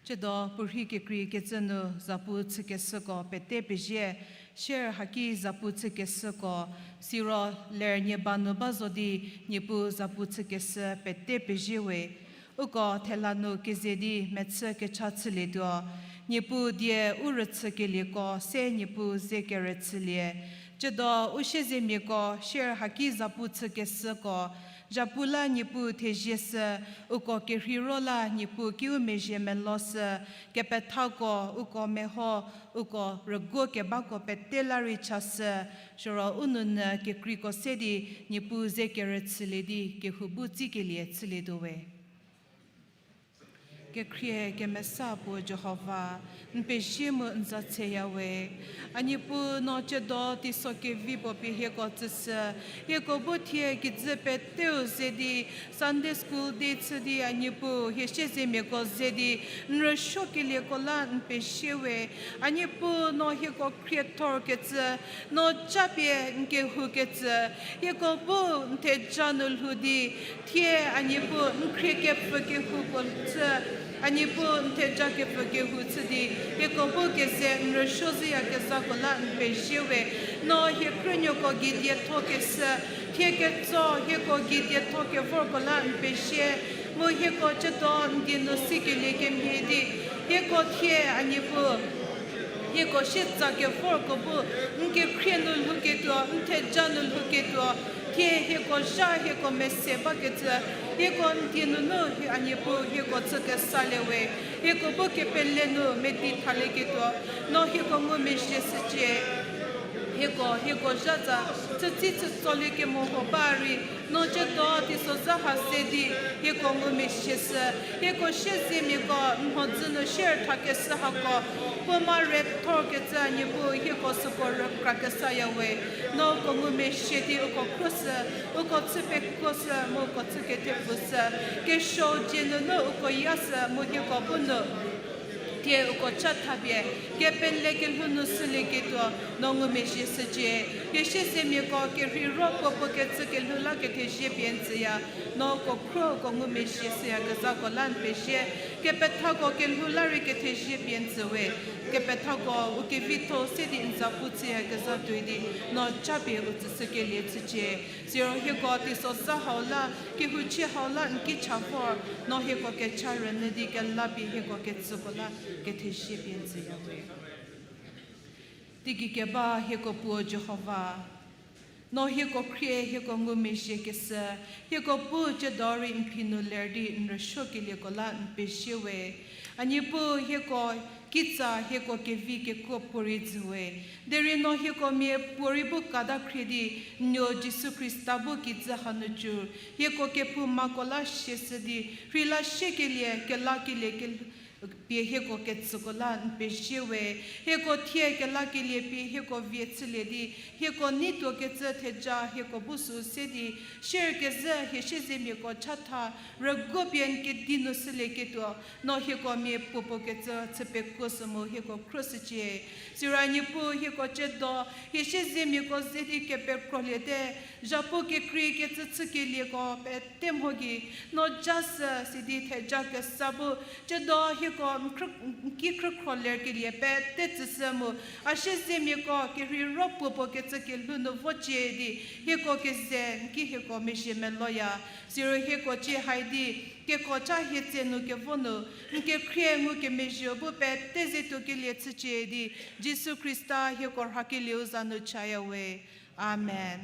Tsiedo puorhi kekreikecü nu zapu chükeshüko pete pezie, share haki zapu chükeshüko, siro ler nie ba nu ba zo di Niepuu zapu chükeshü pete pezie we. Uko thela nu keze di mechü kecha chülietuo, Niepuu die u rüchükelieko se Niepuu ze kerüchülie. Tsiedo u siezemiako share haki zapu chükeshüko, zhapu la Niepuu thezie shü, uko kerheiro la Niepuu kiu mezhie melo shü, kepethako uko meho, uko rüguo kebako pete la rei chashü, siro u nounyü kekreiko se di Niepuu ze kerüchülie di kehou bu tsikelie chülietuo we. Kekhrie kemesa puo Jihova, n pezie mu n za tseya we. A Niepuu, no tsiedo teiso kevi puo pie hieko tsüshü, hieko bu thie kijü peteu ze di, Sunday school day chü di, a Niepuu, hie siezemiako ze di n rüsuokelieko la n pezie we. A Niepuu, no hieko khriethorkecü, no japie n kehoukecü, hieko bu n theja nu lhou di, thie a Niepuu n khrie kepfü kehou puo chü, a Niepuu n theja kepfü kehou chü di, hieko bu keze n rüsuo zhüyakezhako la n pezie we. No hie krünuoko gei diethokeshü, thie ketso hieko gei dietho kevorko la n pezie, mu hieko tsiedo n die nu sikelie kemhie di, hieko thie a Niepuu, hieko sietsa kevorko bu n kekhrie nu lhouketuo, n theja nu lhouketuo, thie hieko zha hieko mese bakecü, hieko n die nunu a Niepuu hieko chü kesalie we, hieko bu kepele nu medi thalieketuo, no hieko ngumezhie shücie. Hieko, hieko zhatsa, chütsi chütsolie kemoho ba rei, no tsiedo teisozha ha se di, hieko ngumezhie shü, hieko siezemiako n mhodzü nu share thakeshü hako, puo ma rethorkecü a Niepuu hieko süko rükrakesaya we, no uko ngumezhie di uko khruoshü, uko chü pekuoshü, mu uko chü kethepfushü, kesuou dzie nunu uko yashü, mu hieko bu nu Thie uko cha thapie, kepele kelhou nu sülieketuo, no ngumezhie shücie. Hie siezemiako kerheiro puopuo kecü kelhou la kethezie pie n tsüya, no uko khruo uko ngumezhie shüyakezhako la n pezie. Kepethako kelhou la rei kethezie pie n tsü we. Kepethako u kevitho se di n zapu chüyakezha tuoi di, no japie u tsüshükelie chücie. Siro hieko teisozha hau la, kehouchie hau la n ki cha vor, no hieko kecha rünyü di kela pie hieko kecüko la kethezie pie n tsüya we. Teigei keba hieko puo Jihova, no hieko khrie hieko ngumezhie keshü, hieko bu chüdo rei n phi nu ler di n rüsuokelieko la n pezie we. A Niepuu hieko kitsa hieko kevi kekuo puorei jü we. Derei no hieko mia puorei bu kata khrie di, n nuo Jisu Khrista bu kijü hanu cü, hieko kephoumako la siashü di, rheila siekelie, kelakelie ke pie hieko kecüko la n pezie we. Hieko thie kelakelie pie hieko vie chülie di, hieko neituo kecü theja hieko bu sü se di, sierkezhü hie siezemiako chatha rüguo pie n kedi nu shülieketuo, no hieko mia puopuo kecü chü pekuo sü mu hieko khruoshücie. Siro a Niepuu hieko chüdo, hie siezemiako ze di kepekroliete, zhapu kekrei kecü chükelieko pete mho gei, no ja sü sidi theja kesa bu, chüdo hieko n khrü-, n ki khrükhro lerkelie pete tsüshü mu, a siezemiako kerheiro puopuo kecü kelhou nu vocie di, hieko keze n ki hieko mezhie meloya. Siro hieko cie hai di, keko cha hie tse nu kevo nu, n kekhrie ngukemezhieu bu pete ze tuokelie chücie di, Jisu Khrista hieko rhakelieu za nu chaya we. Amen.